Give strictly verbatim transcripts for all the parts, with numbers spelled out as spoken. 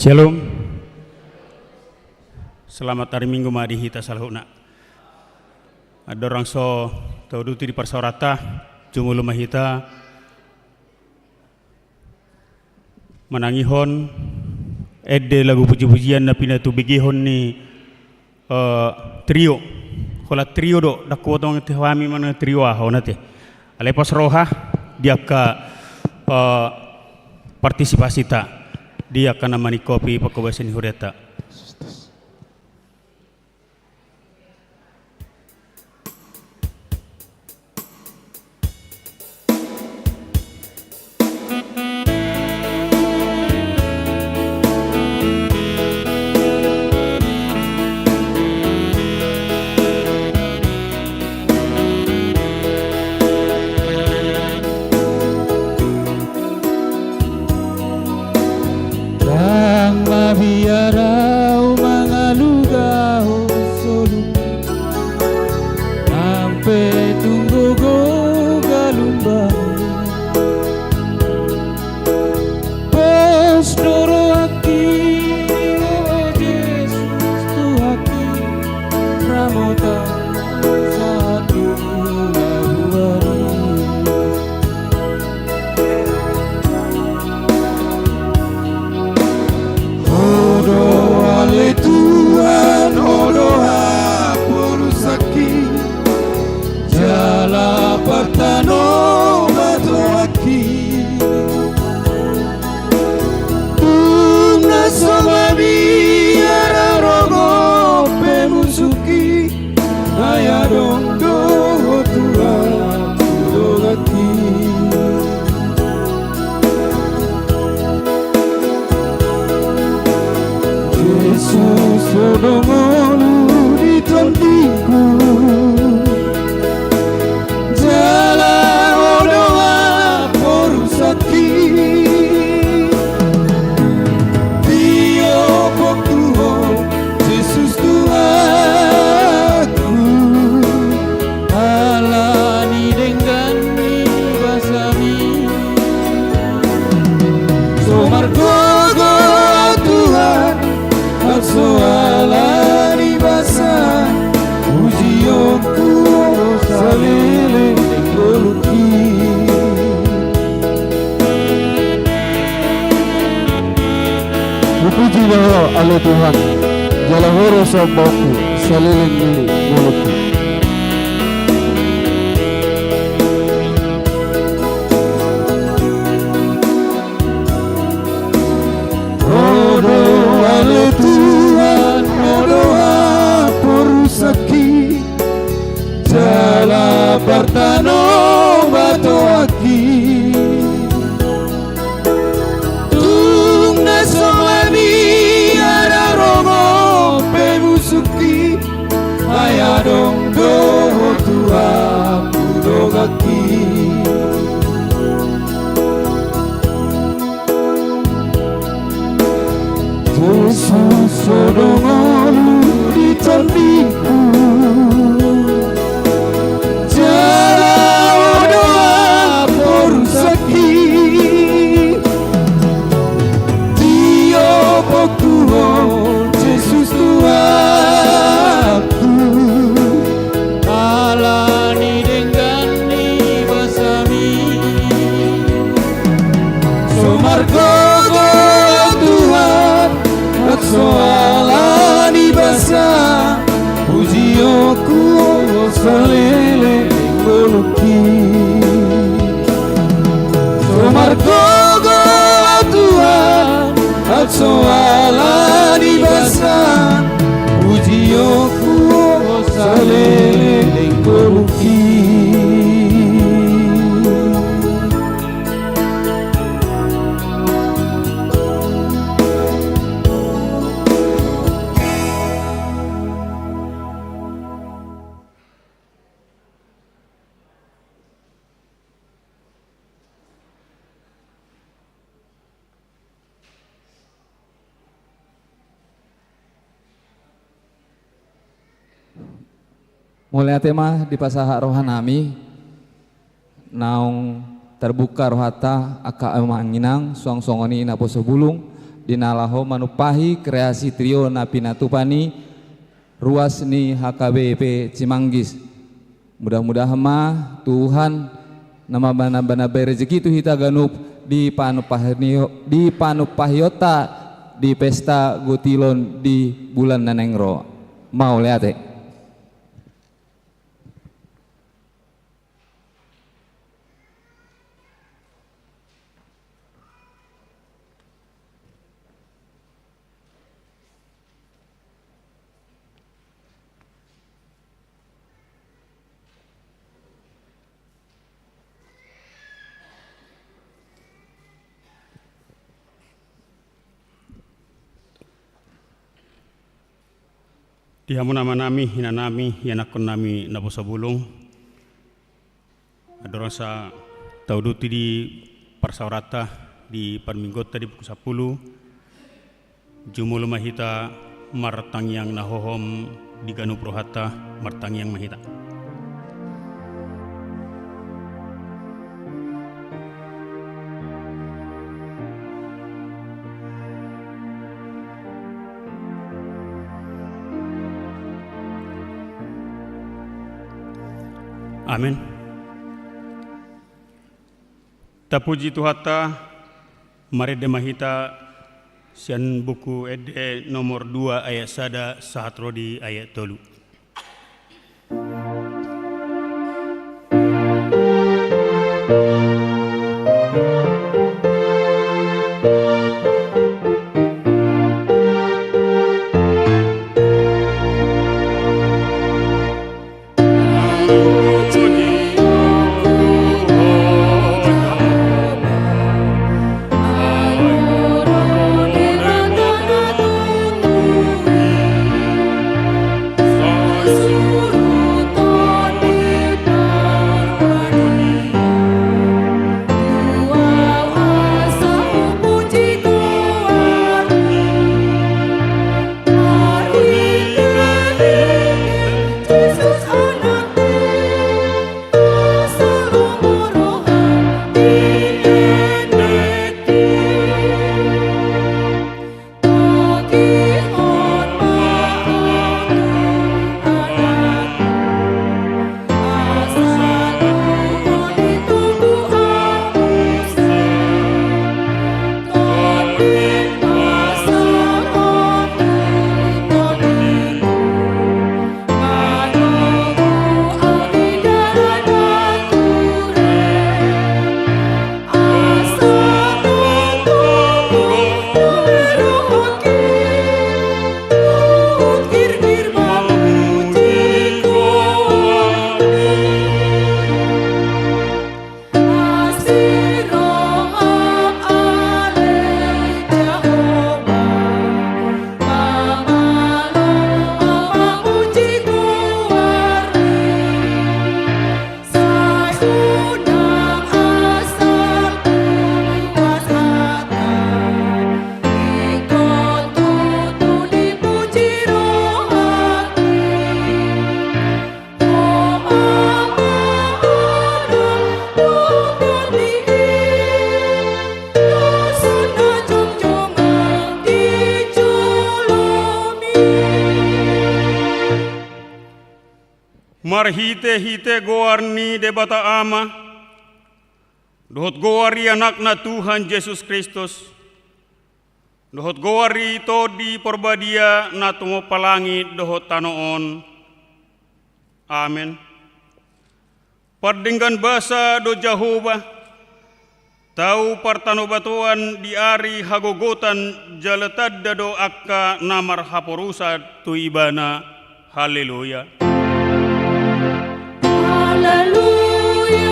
Syalom. Selamat hari Minggu ma di hita saluhutna. Andorang so tauduti di parsaoranta, jumolo ma hita manangihon ende lagu puji-pujian na pinatubegehon ni, eh, trio. Holan trio do, ndang huboto hami manang trio aha hona te. Alai pos roha di angka, eh, partisipasita di angka na maningkopi pangkobasan ni hurianta. Ndang mabiar ahu mangalugahon solu, nang pe tung gogo galumbang. Pos do rohangki, o Jesus Tuhanki, ramotan sahat tu na huari. Ho do ale Tuhan, ho do haporusangki, jala partanobathonangki. Tung na so mabiar ahu rogop pe musungki, ai adong do Ho Tuhan tu donganki. Jesus, ho do ngolu di tondingku, jala ho do haporusangki. Tiop ho tu ho Puji do Ho ale Tuhan, jala Ho do sombaonku saleleng ni ngolungku. Ho do ale Tuhan, Ho do haporusangki, jala partanobatonganki. Tung na so mamiara rongo pe musungki, ai adong do Ho tu ahu donganki. Jesus, Ho do ngolu di tondingku, jala Ho do haporusangki. Tiop ho tu Ho, Jesus Tuhanku, ala ni denggan ni basami. So margogo Ho Tuhan, ndang so ala ni basa, pujionku Ho saleleng ni ngolungki. So margogo Ho Tuhan, ndang so ala ni basa, pujionku Ho saleleng ni ngolungki. Mauliate ma dipasahat rohanami, naung tarbuka rohanta angka amang inang, suang songon i naposo bulung, di na laho manumpahi kreasi trio na pinatupa ni ruas ni H K B P Cimanggis. Mudah-mudahan ma Tuhan na manambai-nambai rejeki tu hita ganup di panumpahi-, di panumpahionta di pesta gotilon di bulan na naeng ro. Mauliate. Di hamu amanami, inanami, ianakkonnami naposo bulung, andorang sa tauduti di parsaoranta di parmingguonta di pukul sampulu, jumolo ma hita martangiang na hohom di ganup rohanta, martangiang ma hita. Amen. Tapuji Tuhanta, marende ma hita sian Buku Ende nomor dua ayat sada sahat ro di ayat tolu. Marhite-hite goar ni Debata Ama, dohot goar ni Anakna Tuhan Jesus Kristus, dohot goar ni Tondi Parbadia na tumompa langit dohot tano on. Amen. Pardenggan basa do Jahowa, tau partanobatoan di ari hagogotan, jala tanda do angka na marhaporusan tu Ibana. Haleluya. Haleluya, haleluya,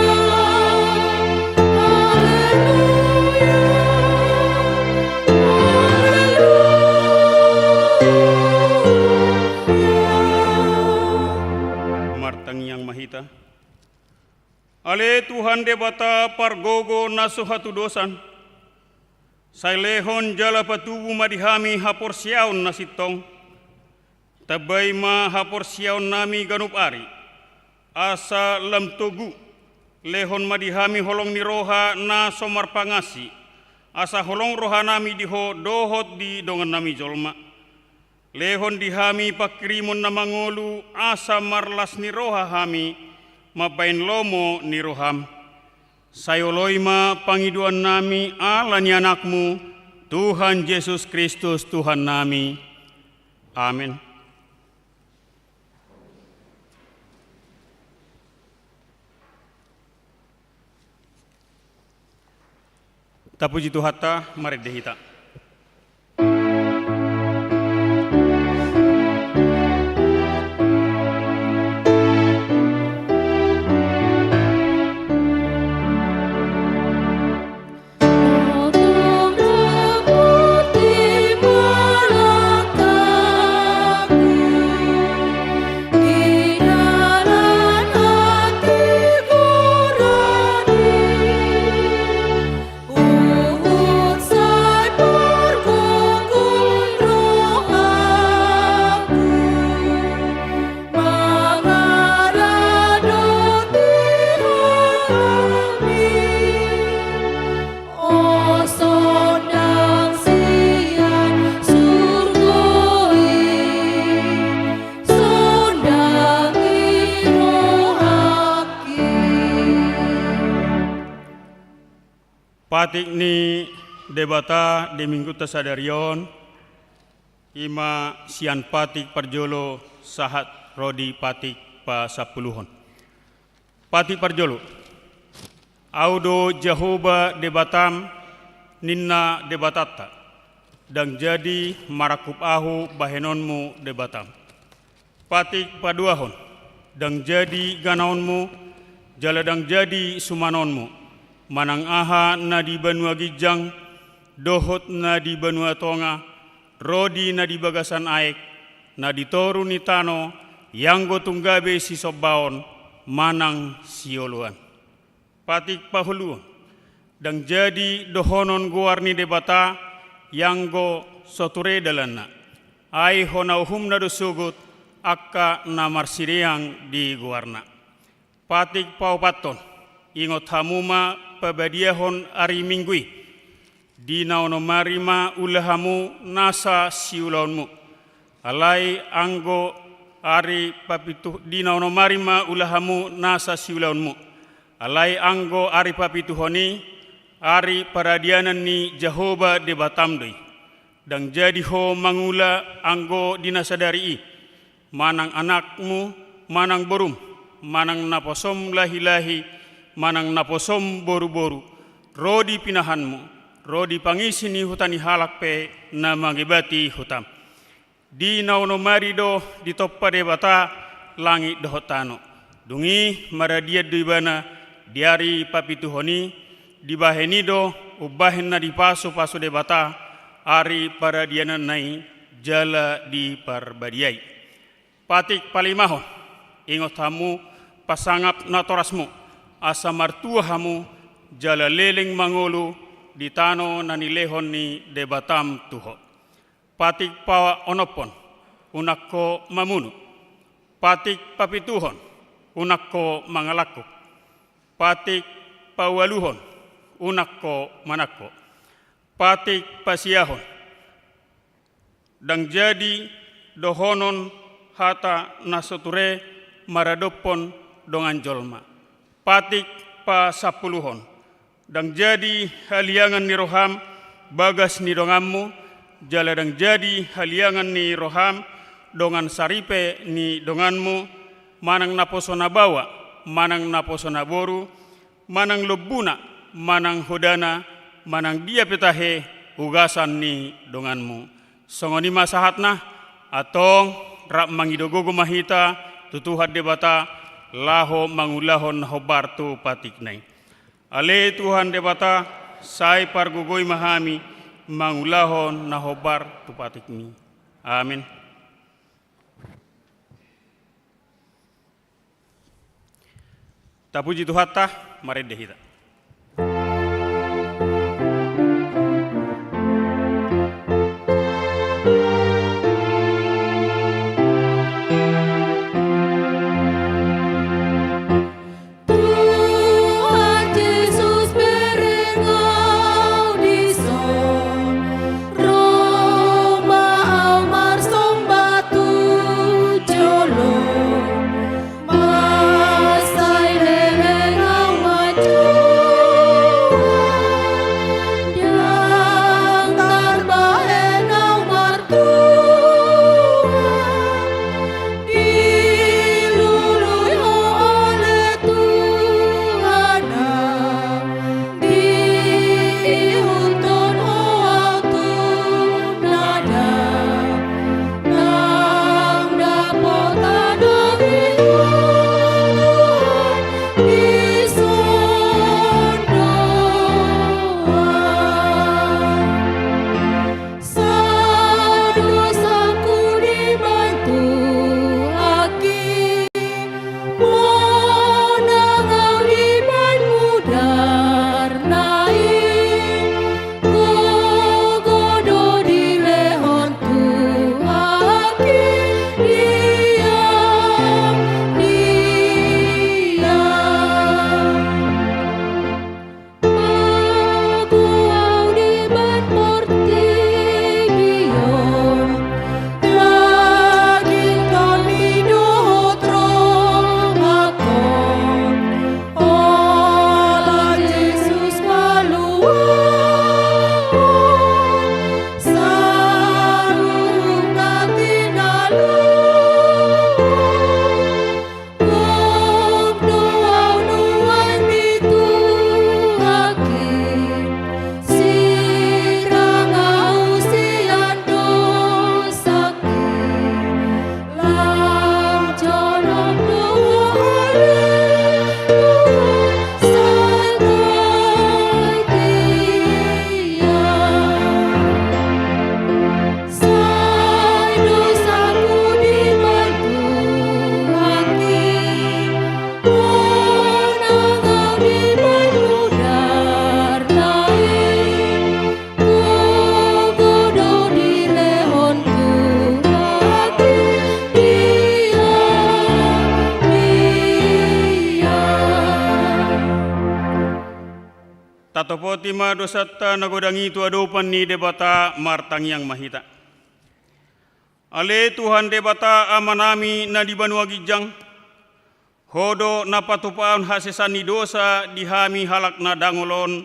haleluya. Martangiang ma hita. Ale Tuhan Debata pargogo na so hatudosan, sai lehon jala patubu ma di hami haporseaon na sintong. Tambai ma haporseaonnami ganup ari, asa lam togu. Lehon ma di hami holong ni roha na so marpangansi, asa holong rohanami di Ho dohot di dongannami jolma. Lehon di hami panghirimon na mangolu, asa marlas ni roha hami mambahen lomo ni roham. Sai oloi ma pangidoannami ala ni Anakmu, Tuhan Jesus Kristus Tuhannami. Amen. Tapuji Tuhanta, marende hita. Patik ni Debata di minggunta sadari on, i ma sian patik parjolo sahat ro di patik pasampuluhon. Patik parjolo. Ahu do Jahowa Debatam, ninna Debatanta, ndang jadi marangkup ahu bahenonmu Debatam. Patik paduahon. Ndang jadi ganaonmu, jala ndang jadi sumanonmu, manang aha na di banua ginjang, dohot na di banua tonga, ro di na di bagasan aek, na di toru ni tano, ianggo tung gabe sisombaon, manang sioloan. Patik paholuon. Ndang jadi dohonon goar ni Debata, ianggo so ture dalanna. Ai hona uhumna do sogot, angka na marsideang di goarna. Patik paopathon. Ingot hamu ma pabadiahon ari Minggu i. Di na onom ari ma ula hamu nasa siulaonmu. Alai anggo ari papitu, di na onom ari ma ula hamu nasa siulaonmu. Alai anggo ari papituhon i, ari paradianan ni Jahowa Debatam do i. Ndang jadi ho mangula anggo di na sadari i, manang anakmu, manang borum, manang naposom lahi-lahi, manang naposom boru-boru, ro di pinahanmu, ro di pangisi ni huta ni halak pe na mangebati hutam. Di na onom ari do ditompa Debata langit dohot tano. Dung i maradian do ibana di ari papituhon i, dibahen i do umbahen na dipasupasu Debata ari paradiananna i jala diparbadiai. Patik palimahon, ingot hamu pasangap natorasmu, asa martua hamu jala leleng mangolu di tano na nilehon ni Debatam tu ho. Patik paonomhon, unang ho mamunu. Patik papituhon, unang ho mangalangkup. Patik paualuhon, unang ho manangko. Patik pasiahon, ndang jadi dohonon hata na so ture maradophon dongan jolma. Patik pasampuluhon. Ndang jadi haliangan ni roham bagas ni donganmu, jala ndang jadi haliangan ni roham dongan saripe ni donganmu, manang naposo na baoa, manang naposo na boru, manang lombuna, manang hodana, manang dia pe tahe ugasan ni donganmu. Songon i ma sahatna, antong rap mangido gogo ma hita tu Tuhan Debata, laho mangulahon na hombar tu patikna i. Ale Tuhan Debata, sai pargogoi ma hami mangulahon na hombar tu patikmi. Amin. Tapuji Tuhanta, marende hita. Tuhan Jesus, bereng Au dison, ro ma Au marsomba tu jolo. Mansai leleng Au manjou, ndang tarbahen Au martua. Dilului Ho ale Tuhan Au, diihuthon Ho Au tu nada. Ndang dapotan Au dison, dison do Au. Sai dosangku dibaen Tuhan i, manang Au dibaen mudarna i, gogo do dilehon Tuhan i di Au, di Au. Pago Au dibaen portibi on, daging, tondi dohot rohangkon, holan Jesus paluahon, saluhutna tinaluhon. Gok do Au nuaeng dituangki, sirang Au sian dosangki, lam jonok do Au ale Tuhan, sai baen di Au. Sai dosangku dibaen Tuhan i, manang Au dibaen mudarna i, gogo do dilehon Tuhan i di Au, di Au. Tatopoti ma dosanta na godang i tu adopan ni Debata, martangiang ma hita. Ale Tuhan Debata Amanami na di banua ginjang, Ho do na patupahon hasesaan ni dosa di hami halak na dangol on,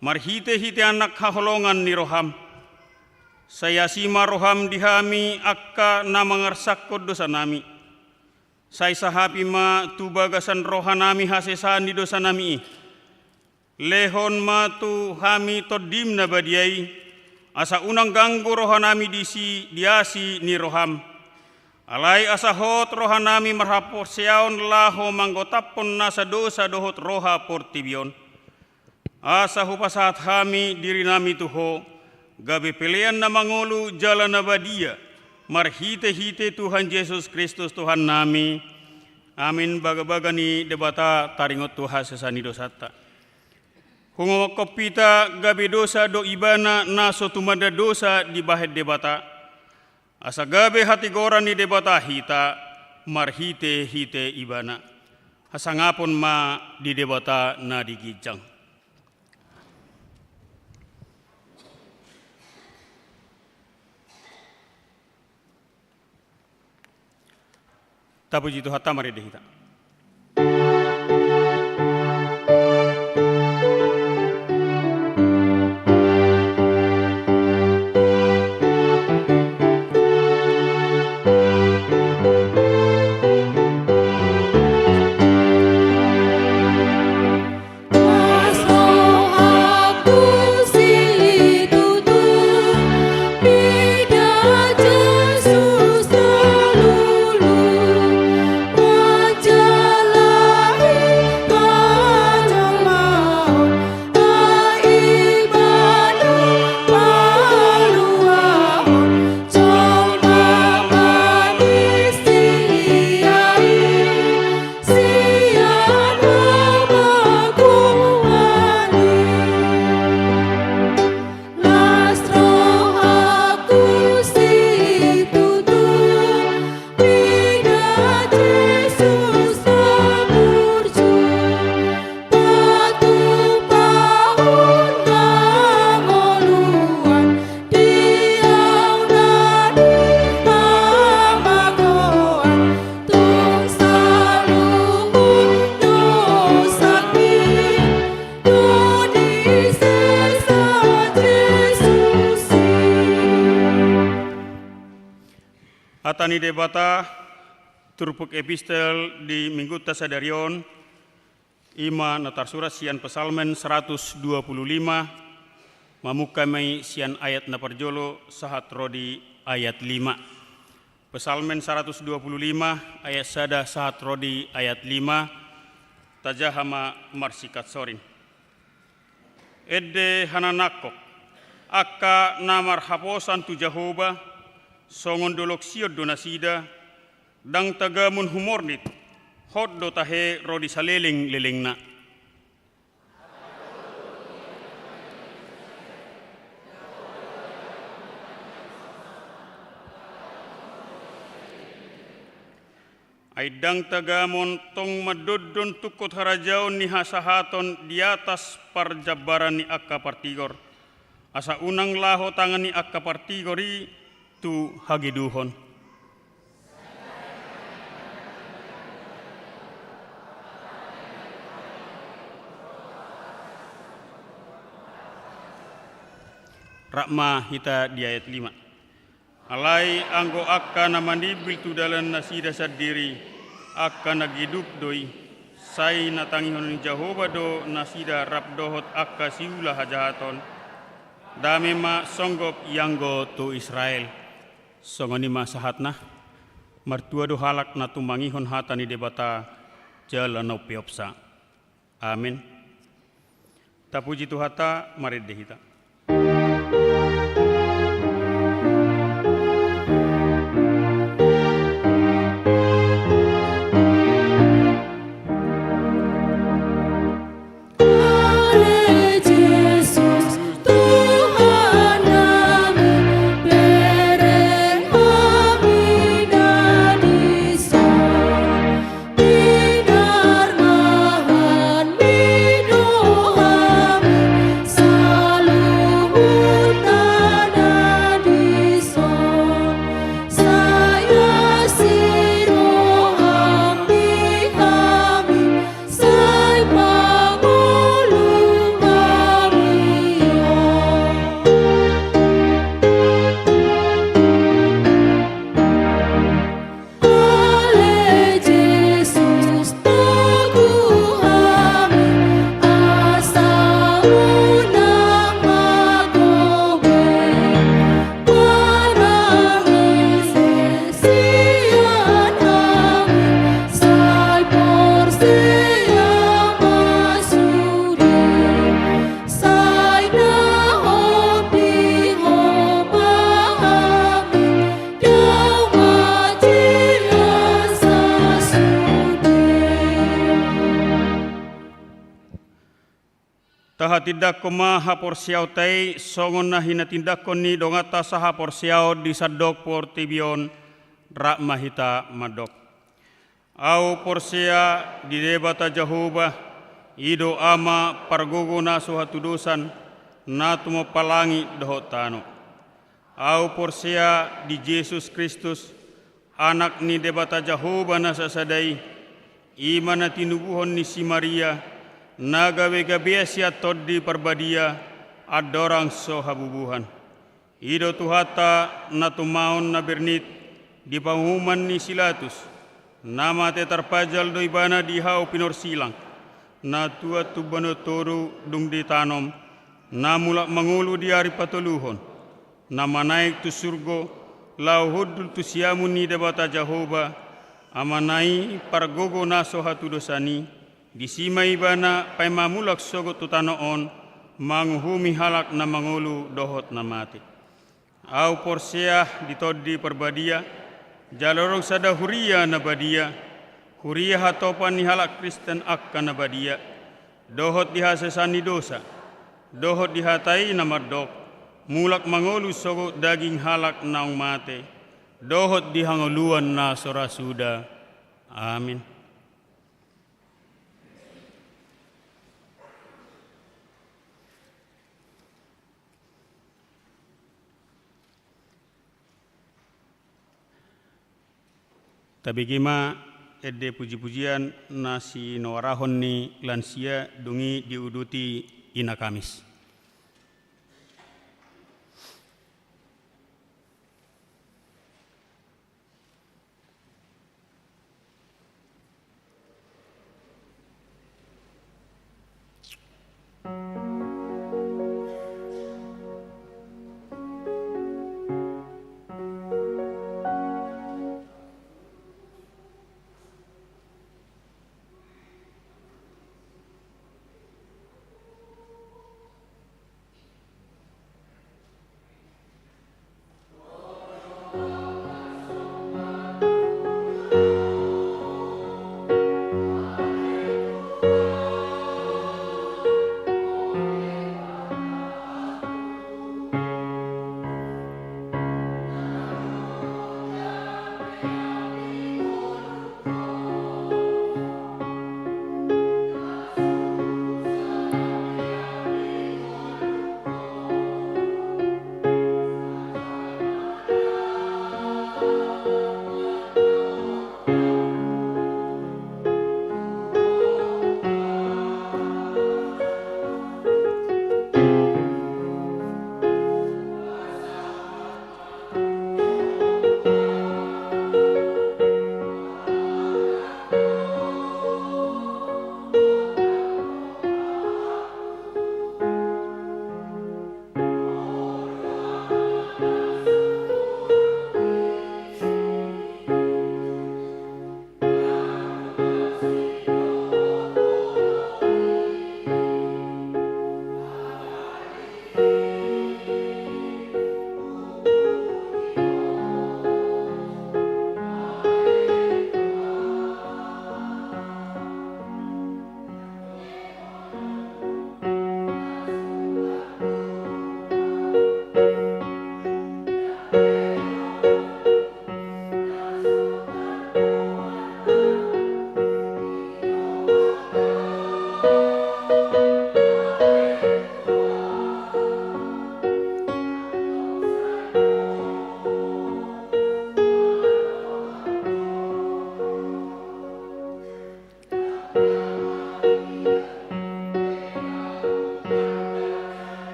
marhitehite Anak haholongan ni roham. Sai asi ma roham di hami angka na mangarsakhon dosanami. Sai sahapi ma tu bagasan rohanami hasesaan ni dosanami i. Lehon ma tu hami Tondim na badia i, asa unang ganggu rohanami di si, di asi ni roham. Alai asa hot rohanami marhaporseaon laho manggotaphon nasa dosa dohot roha portibi on. Asa hupasahat hami dirinami tu Ho, gabe pelean na mangolu jala na badia, marhitehite Tuhan Jesus Kristus Tuhannami. Amin. Bagabaga ni Debata taringot tu hasesaan ni dosanta. Hungomokhon hita gabe dosa do Ibana na so tumanda dosa dibahen Debata, asa gabe hatigoran ni Debata hita marhitehite Ibana. Hasangapon ma di Debata na di ginjang. Tapuji Tuhanta, marende hita. Hata ni Debata, turpuk epistel di Minggunta sadari on, i ma na tarsurat sian Psalmen saratus dua pulu lima, mamungka ma i sian ayat na parjolo sahat ro di ayat lima. Psalmen saratus dua pulu lima ayat sada sahat ro di ayat lima, tajaha ma marsingkat soring. Ende hananangkok, angka na marhaposan tu Jahowa, songon dolok Sion do nasida, ndang tagamon humornit, hot do tahe ro di salelenglelengna. Ai ndang tagamon tong mandondon tungkot harajaon ni hasahaton di atas parjambaran ni angka partigor, asa unang laho tangan ni angka partigor i tu hageduhon. Rap ma hita di ayat lima. Alai anggo angka na manimbil tu dalan nasida sandiri, angka na geduk do i, sai na tangihon ni Jahowa do nasida rap dohot angka siula hajahaton. Dame ma songgop ianggo tu Israel. Songon i ma sahatna, martua do halak na tumangihon hata ni Debata, jala na umpeopsa. Amen. Tapuji Tuhanta, marende hita. Tahatindangkon ma haporseaonta i songon na hinatindangkon ni donganta sahaporseaon di sandok portibi on, rap ma hita mandok. Ahu porsea di Debata Jahowa, i do Ama pargogo na so hatudosan, na tumompa langit dohot tano. Ahu porsea di Jesus Kristus, Anak ni Debata Jahowa na sasada i, i ma na tinubuhon ni si Maria, na gabe-gabean sian Tondi Parbadia, andorang so habubuhan. I do Tuhanta na tumaon na bernit di panguhuman ni si Latus, na mate tarpajal do ibana di hau pinorsilang, na tuat tu banua toru dung ditanom, na mulak mangolu di ari patoluhon, na manaek tu surgo, laho hundul tu siamun ni Debata Jahowa, Amana i pargogo na so hatudosan i, disi ma ibana paima mulak sogot tu tano on, manguhumi halak na mangolu dohot na mate. Ahu porsea di Tondi Parbadia, jala adong sada huria na badia, huria hatopan ni halak Kristen angka na badia, dohot di hasesaan ni dosa, dohot di hata i na mandok, mulak mangolu sogot daging halak naung mate, dohot di hangoluan na so ra suda. Amin. Tabege ma ende puji-pujian na sinoarahon ni lansia, dung i diuduti Ina Kamis.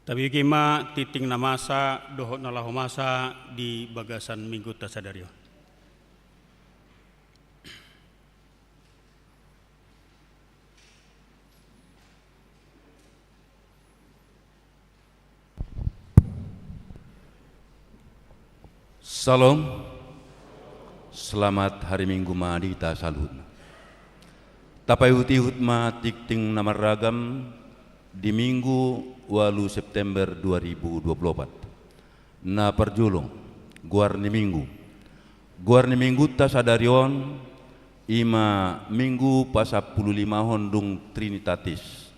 Tabege ma tingting na masa dohot na laho masa di bagasan minggunta sadari on. Syalom. Selamat hari Minggu ma di hita saluhutna. Tapaihut-ihut ma tingting na marragam di Minggu ualu September dua ribu dua puluh opat. Na parjolo, goar ni Minggu. Goar ni Minggunta sadari on, i ma Minggu pasampululimahon dung Trinitatis.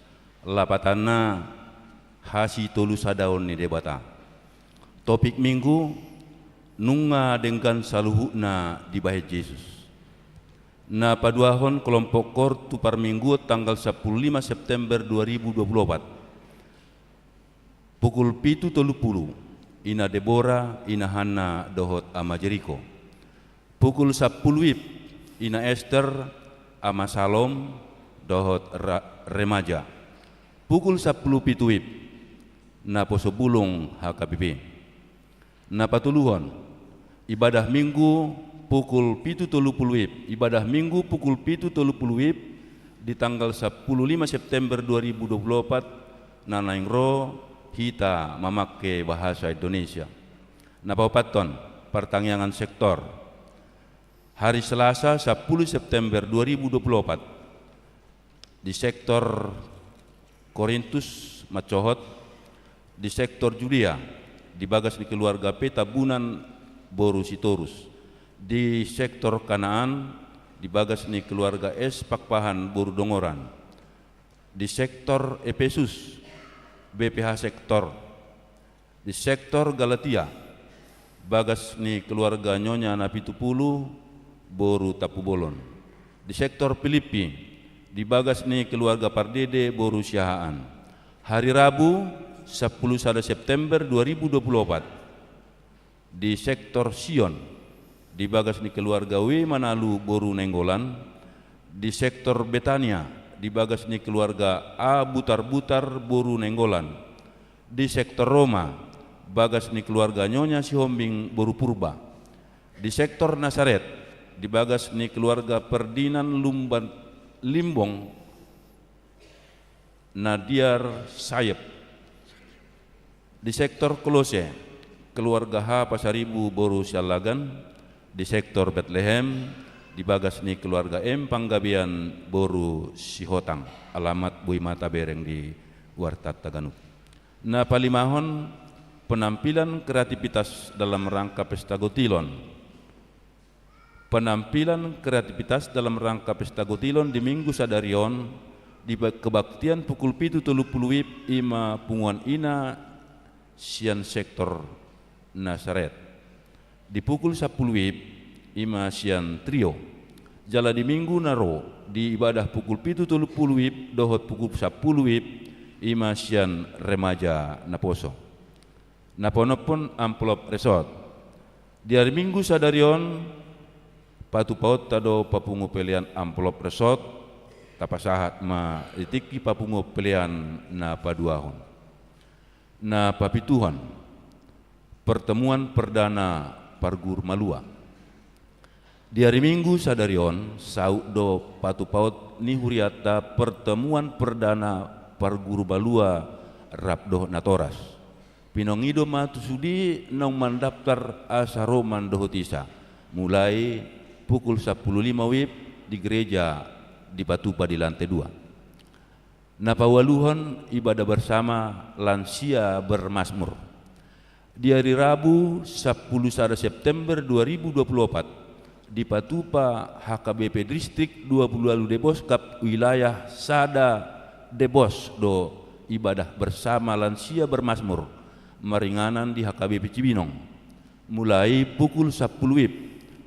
Lapatanna, hasitolusadaon ni Debata. Topik Minggu, nunga denggan saluhutna dibahen Jesus. Na paduahon kelompok kor tu parmingguon tanggal sampulu lima September dua ribu dua puluh opat. Pukul pitu tolu pulu, Ina Debora, Ina Hanna dohot Ama Jeriko. Pukul sampulu WIB, Ina Ester, Ama Salom dohot ra-, remaja. Pukul sampulu pitu WIB, Naposo Bulung H K B P. Na patoluhon, ibadah Minggu pukul pitu tolu pulu WIB. Ibadah Minggu pukul pitu tolu pulu WIB di tanggal sampulu lima September dua ribu dua puluh opat, na naeng ro hita mamangke bahasa Indonesia. Na paopathon, partangiangan sektor. Hari Selasa sampulu September dua ribu dua puluh opat, di sektor Korintus Mancohot, di sektor Judea, di bagas ni keluarga Petambunan boru Sitorus, di sektor Kanaan, di bagas ni keluarga S Pakpahan boru Dongoran, di sektor Epesus, B P H sektor, di sektor Galatia, bagas ni keluarga Nyonya Napitupulu boru Tampubolon. Di sektor Pilippi, di bagas ni keluarga Pardede boru Siahaan. Hari Rabu, sampulu sada September dua ribu dua puluh opat, di sektor Sion, di bagas ni keluarga W Manalu boru Nainggolan, di sektor Betania, di bagas ni keluarga A Butarbutar boru Nainggolan, di sektor Roma, bagas ni keluarga Nyonya Sihombing boru Purba, di sektor Nasaret, di bagas ni keluarga Ferdinand Lumban Limbong, Nadiar Sayep. Di sektor Kolose, keluarga H Pasaribu boru Siallagan, di sektor Betlehem, di bagas ni keluarga M Panggabean boru Sihotang. Alamat boi ma tabereng di wartanta ganup. Na palimahon, penampilan kreativitas dalam rangka Pesta Gotilon. Penampilan kreativitas dalam rangka Pesta Gotilon di Minggu sadari on, di ba-, kebaktian pukul pitu tolu pulu WIB, i ma punguan ina sian sektor Nasaret. Di pukul sampulu WIB, i ma sian trio. Jala di Minggu na ro, di ibadah pukul pitu tolu pulu WIB dohot pukul sampulu WIB, i ma sian remaja naposo. Na paonomhon, amplop resort. Di ari Minggu sadari on, patupaonta do papungu pelean amplop resort, tapasahat ma di tingki papungu pelean na paduahon. Na papituhon, pertemuan perdana parguru malua. Di ari Minggu sadari on, saut do patupaon ni hurianta pertemuan perdana parguru malua rap dohot natoras. Pinangido ma tu sude naung mandaftar asa ro mandohoti sa, mulai pukul sampulu lima WIB di gereja dipatupa di lantai dua. Na paualuhon, ibadah bersama lansia bermazmur. Di ari Rabu, sampulu sada September dua ribu dua puluh opat, dipatupa H K B P Distrik dua puluh ualu Debos Cup wilayah sada Debos do ibadah bersama lansia bermazmur maringanan di H K B P Cibinong. Mulai pukul sampulu WIB,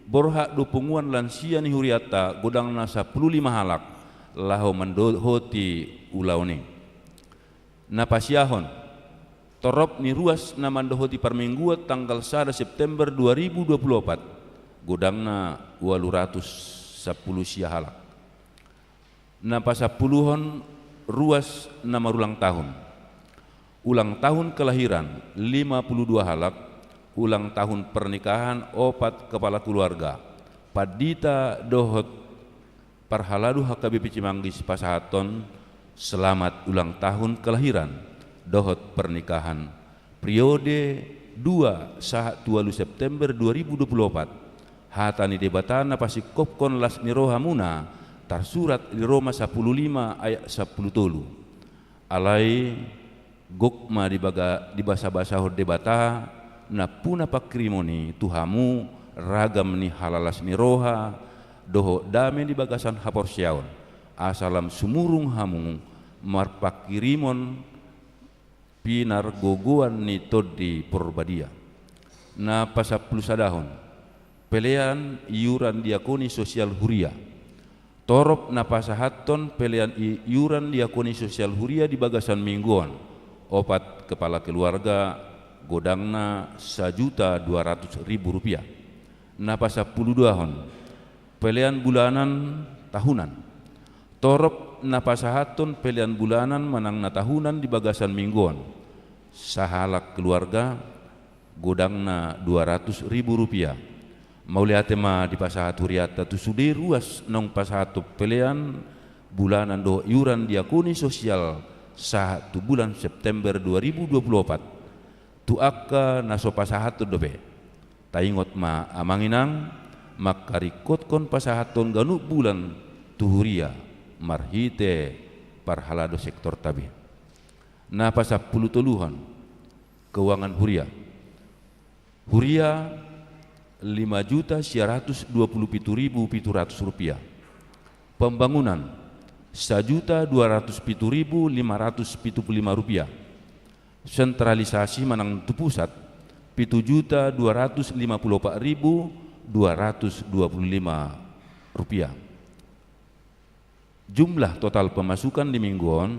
borhat do punguan lansia ni hurianta godangna sampulu lima halak laho mandohoti ulaon i. Na pasiahon, torop ni ruas na mandohoti parmingguon tanggal sada September dua ribu dua puluh opat, godangna ualu ratus sampulu sia halak. Na pasampuluhon, ruas na marulang tahun. Ulang tahun kelahiran lima puluh dua halak, ulang tahun pernikahan opat kepala keluarga, pandita dohot parhalado H K B P Cimanggis pasahathon selamat ulang tahun kelahiran dohot pernikahan periode dua sahat tu ualu September dua ribu dua puluh opat. Hata ni Debata na pasingkophon las ni rohamuna tarsurat di Roma sampulu lima ayat sampulu tolu. Alai gok ma dibaga-, dibasabasahon Debata nampuna panghirimon i tu hamu ragam ni halalas ni roha dohot dame di bagasan haporseaon, asa lam sumurung hamu marpanghirimon pinargogoan ni Tondi Porbadia. Na pasampulu sadahon, pelean iuran diakoni sosial huria. Torop na pasahathon pelean i-, iuran diakoni sosial huria di bagasan minggu on, opat kepala keluarga, godangna sajuta dua ratus ribu rupiah. Na pasampulu duahon, pelean bulanan tahunan. Torop na pasahathon pelean bulanan manang na tahunan di bagasan minggu on, sahalak keluarga, godangna dua ratus ribu rupiah. Mauliate ma dipasahat hurianta tu sude ruas naung pasahathon pelean bulanan dohot iuran diakoni sosial sahat tu bulan September dua ribu dua puluh opat. Tu angka na so pasahathon dope. Taingot ma amang inang, mangkaringkothon pasahathon ganup bulan tu huria marhite parhalado sektorta be. Na pasampulu toluhon, keuangan huria. Huria, lima juta sia ratus dua puluh pitu ribu pitu ratus rupiah. Pembangunan, sajuta dua ratus pitu ribu lima ratus pitu puluh lima rupiah. Sentralisasi manang tu pusat, pitu juta dua ratus lima puluh opat ribu dua ratus dua puluh lima rupiah. Jumlah total pemasukan di minggu on,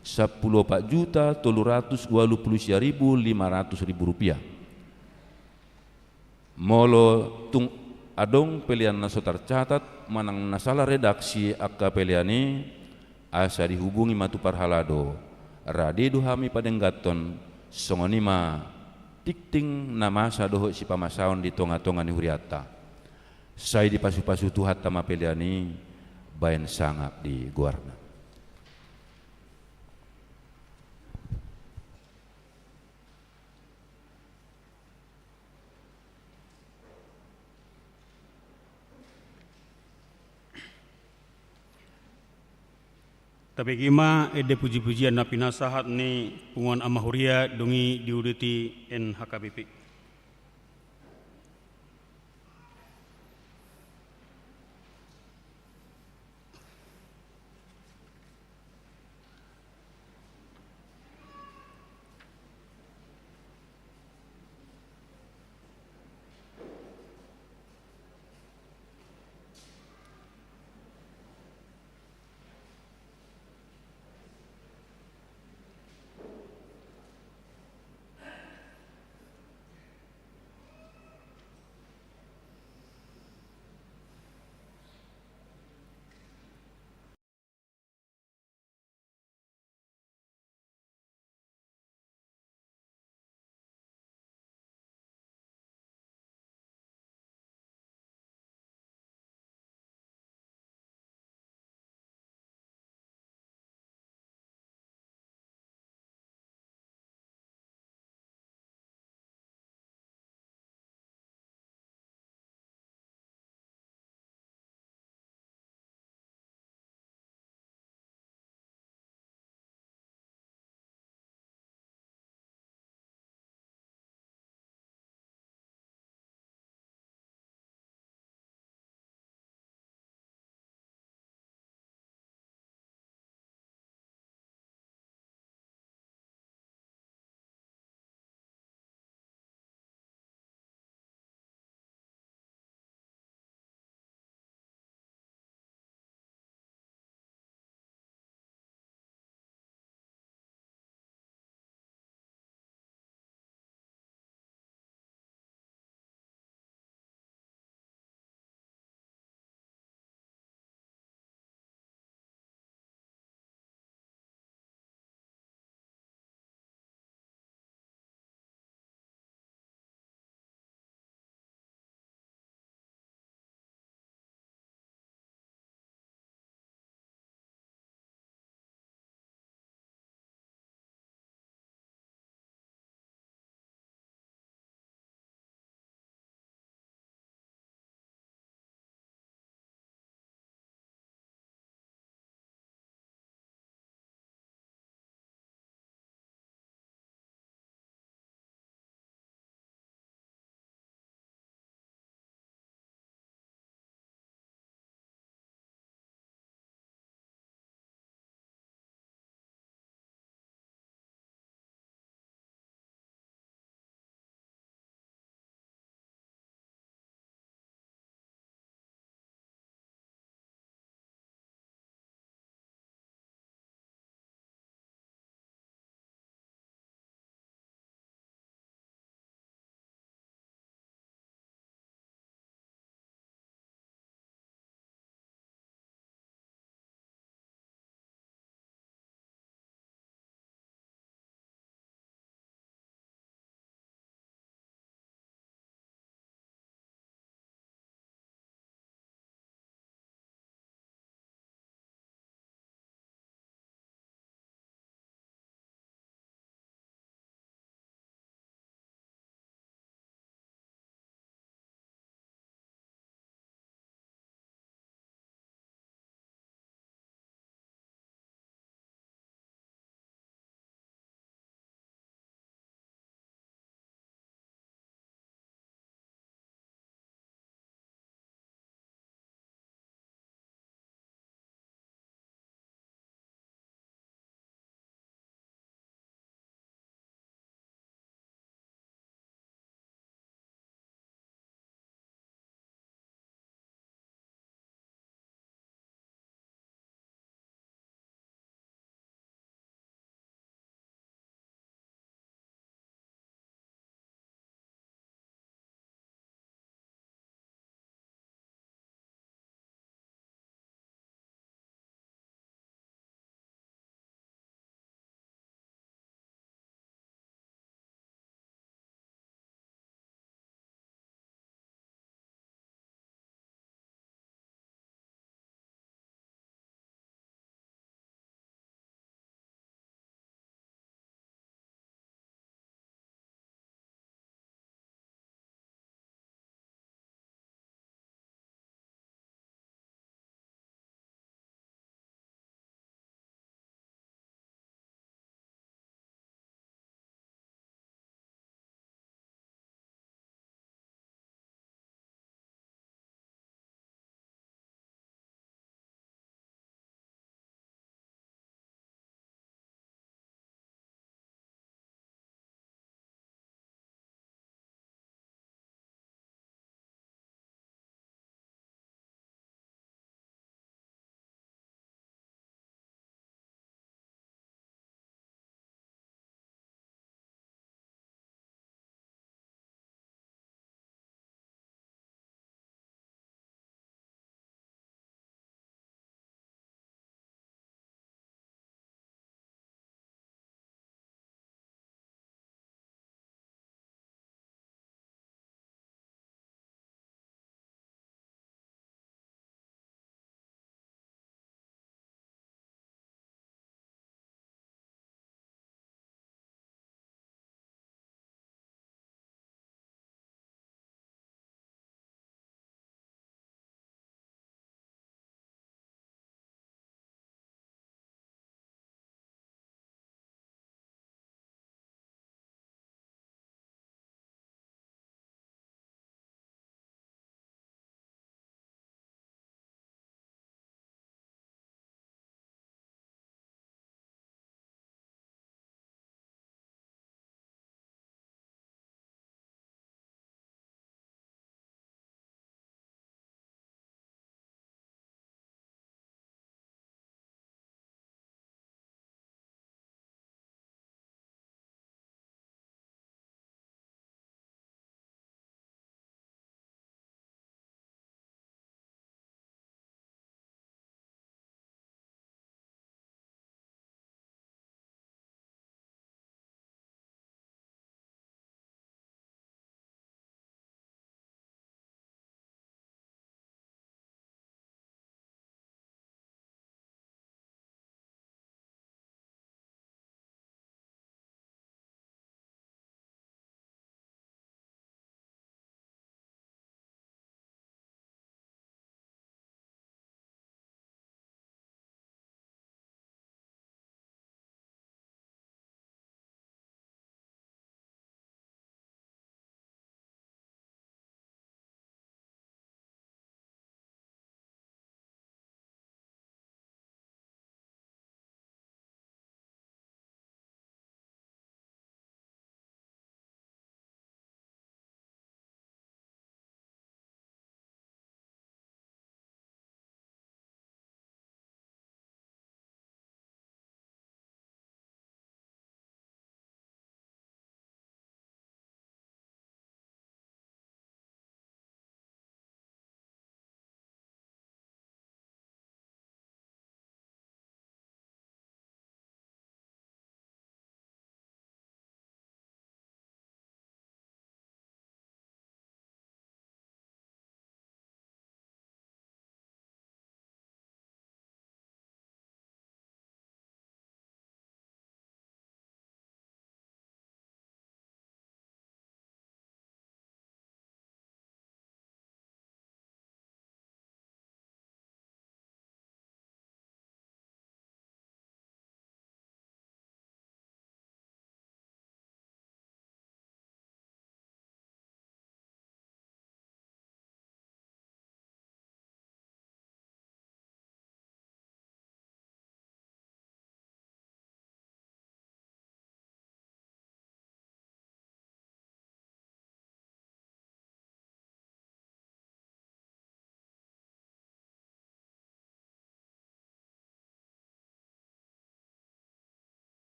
sampulu opat juta tolu ratus ualu pulu sia ribu lima ratus ribu rupiah. Molo tung adong pelean na so tarcatat manang na sala redaksi angka pelean i, asa dihubungi ma tu parhalado, rade do hami padengganhon, songon i ma tingting na masa dohot sipamasaon di tonga-tonga ni hurianta. Sai dipasupasu Tuhanta ma pelean i baen sangap di goarna. Tabege ma ende puji-pujian na pinasahat ni punguan ama huria dung i diuduti N H K B P.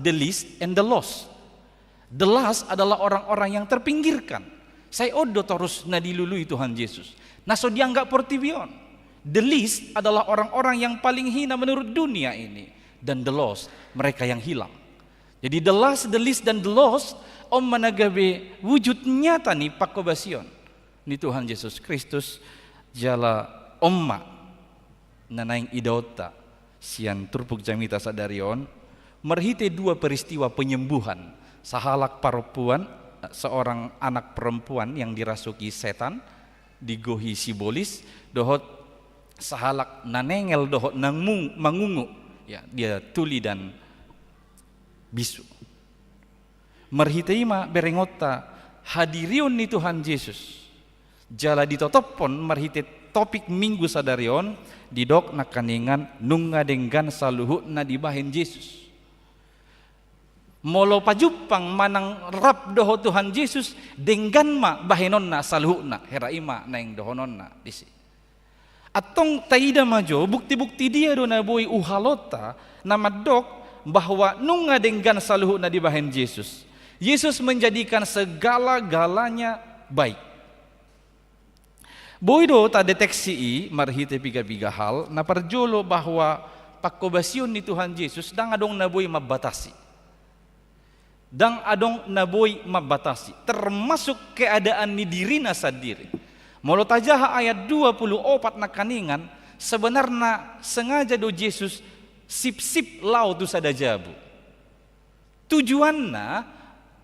the least, and the lost. The last adalah orang-orang yang terpinggirkan. Sai on do torus na dilului Tuhan Jesus, na so dianggap portibi on. The least adalah orang-orang yang paling hina menurut dunia ini. Dan the lost, mereka yang hilang. Jadi the last, the least, dan the lost, on ma na gabe wujud nyata ni pangkobasion ni Tuhan Jesus Kristus. Jala on ma na naeng idaonta sian turpuk jamita sadari on, marhite dua peristiwa penyembuhan, sahalak parompuan, seorang anak perempuan yang dirasuki setan, digohi sibolis, dohot sahalak na nengel dohot na mung-, mangungu, ya, dia tuli dan bisu. Marhite i ma berengonta hadirion ni Tuhan Jesus. Jala ditotophon marhite topik minggu sadari on, didok nangkaningan nunga denggan saluhutna dibahen Jesus. Molo pajumpang manang rap dohot Tuhan Jesus, denggan ma bahenonna saluhutna, hera i ma naeng dohononna disi. Antong taida ma jo bukti-bukti dia do na boi uhaloonta na mandok bahwa nunga denggan saluhutna dibahen Jesus. Yesus menjadikan segala-galanya baik. Boi do tadeteksi i marhite piga-piga hal. Na parjolo, bahwa pangkobasion ni Tuhan Jesus ndang adong na boi mambatasi. Ndang adong na boi mambatasi, termasuk keadaan ni dirina sandiri. Molo tajaha ayat dua puluh opat nangkaningan, sebenarna sengaja do Jesus sipsip laho tu sada jabu. Tujuanna,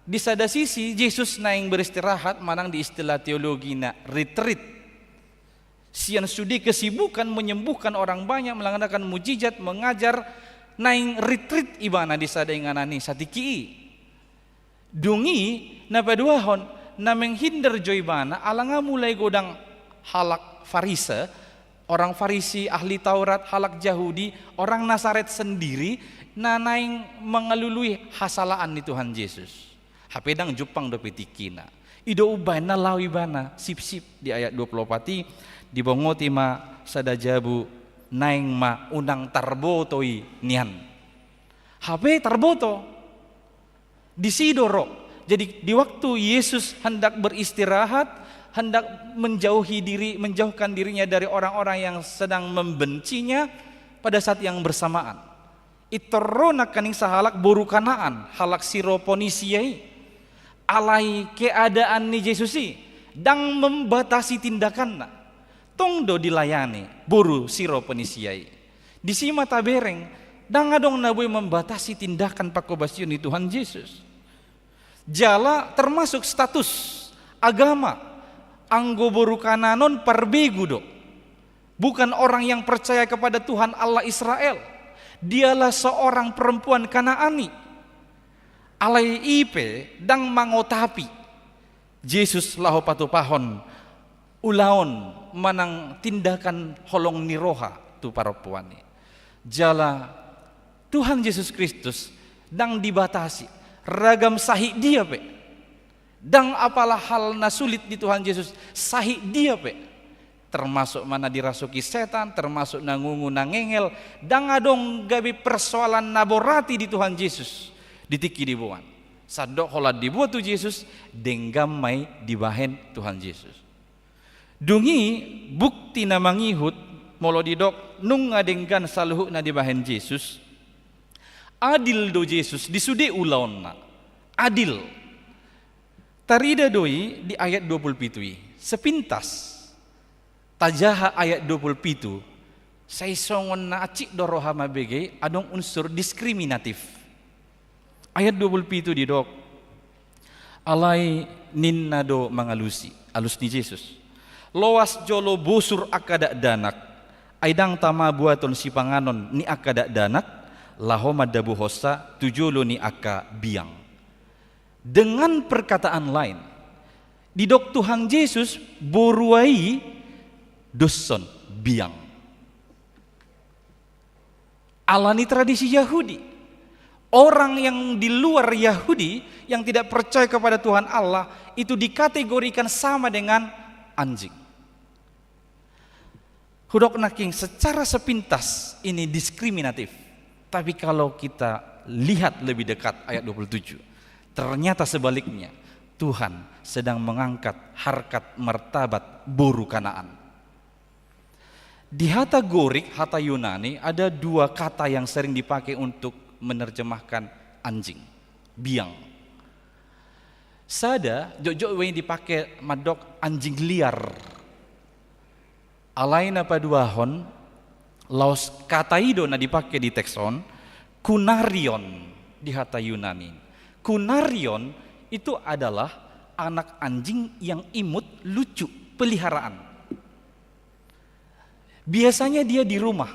di sada sisi Jesus naeng beristirahat, manang di istilah teologina retreat. Sian sude kesibukan menyembuhkan orang banyak, melaksanakan mujizat, mengajar, naeng retreat ibana di sada inganan i satingki i. Dung i, na paduahon, na menghindar jo ibana ala nga mulai godang halak Farise, orang Farisi, ahli Taurat, halak Jahudi, orang Nasaret sendiri, na naeng mangalului hasalaan ni Tuhan Jesus. Hape ndang jumpang dope tingkina. I do umbahen na laho ibana sipsip di ayat dua puluh opat i, dibongoti ma sada jabu, naeng ma unang tarboto i nian. Hape tarboto. Disi do ro. Jadi, di waktu Yesus hendak beristirahat, hendak menjauhi diri, menjauhkan dirinya dari orang-orang yang sedang membencinya, pada saat yang bersamaan, pintor ro nangkaning sahalak boru Kanaan, halak Siroponisia i. Alai keadaan ni Jesus i ndang membatasi tindakanna. Tong do dilayani boru Siroponisia i. Disi ma tabereng, ndang adong na boi membatasi tindakan pangkobasion ni Tuhan Jesus. Jala termasuk status, agama, anggo boru Kanaan on parbegu do. Bukan orang yang percaya kepada Tuhan Allah Israel. Dialah seorang perempuan Kanaani. Alai i pe ndang mangotapi Jesus laho patupahon ulaon manang tindakan holong ni roha tu parompuan i. Jala Tuhan Jesus Kristus ndang dibatasi, ragam sahit dia pe. Ndang apala hal na sulit di Tuhan Jesus, sahit dia pe. Termasuk ma na dirasuki setan, termasuk na ngungu, na ngengel, ndang adong gabe persoalan na borati di Tuhan Jesus di tingki diboan. Sandok holan diboan tu Jesus, denggan ma i dibahen Tuhan Jesus. Dung i, bukti na mangihut, molo didok nunga denggan saluhutna dibahen Jesus, adil do Jesus di sude ulaonna. Adil. Tarida do i di ayat dua puluh pitu i. Sepintas tajaha ayat dua puluh pitu, sai songon na hansit do roha mambege adong unsur diskriminatif. Ayat dua puluh pitu didok, alai ninna do mangalusi, alus ni Jesus, loas jolo bosur angka dakdanak, ai ndang tama buaton sipanganon ni angka dakdanak, laho mandabuhonsa tu jolo ni angka biang. Dengan perkataan lain, didok Tuhan Jesus, borua i dos on biang. Alani tradisi Yahudi, orang yang di luar Yahudi, yang tidak percaya kepada Tuhan Allah, itu dikategorikan sama dengan anjing. Hudok nangkin, secara sepintas ini diskriminatif. Tapi kalau kita Lihat lebih dekat ayat dua puluh tujuh. Ternyata sebaliknya, Tuhan sedang mengangkat harkat martabat boru Kanaan. Di hata Gorik, hata Yunani, ada dua kata yang sering dipakai untuk menerjemahkan anjing, biang. Sada, jotjot do i dipake mandok anjing liar. Alai na paduahon, laos kata i do na dipake di teks on, kunarion di hata Yunani. Kunarion itu adalah anak anjing yang imut, lucu, peliharaan. Biasanya dia di rumah.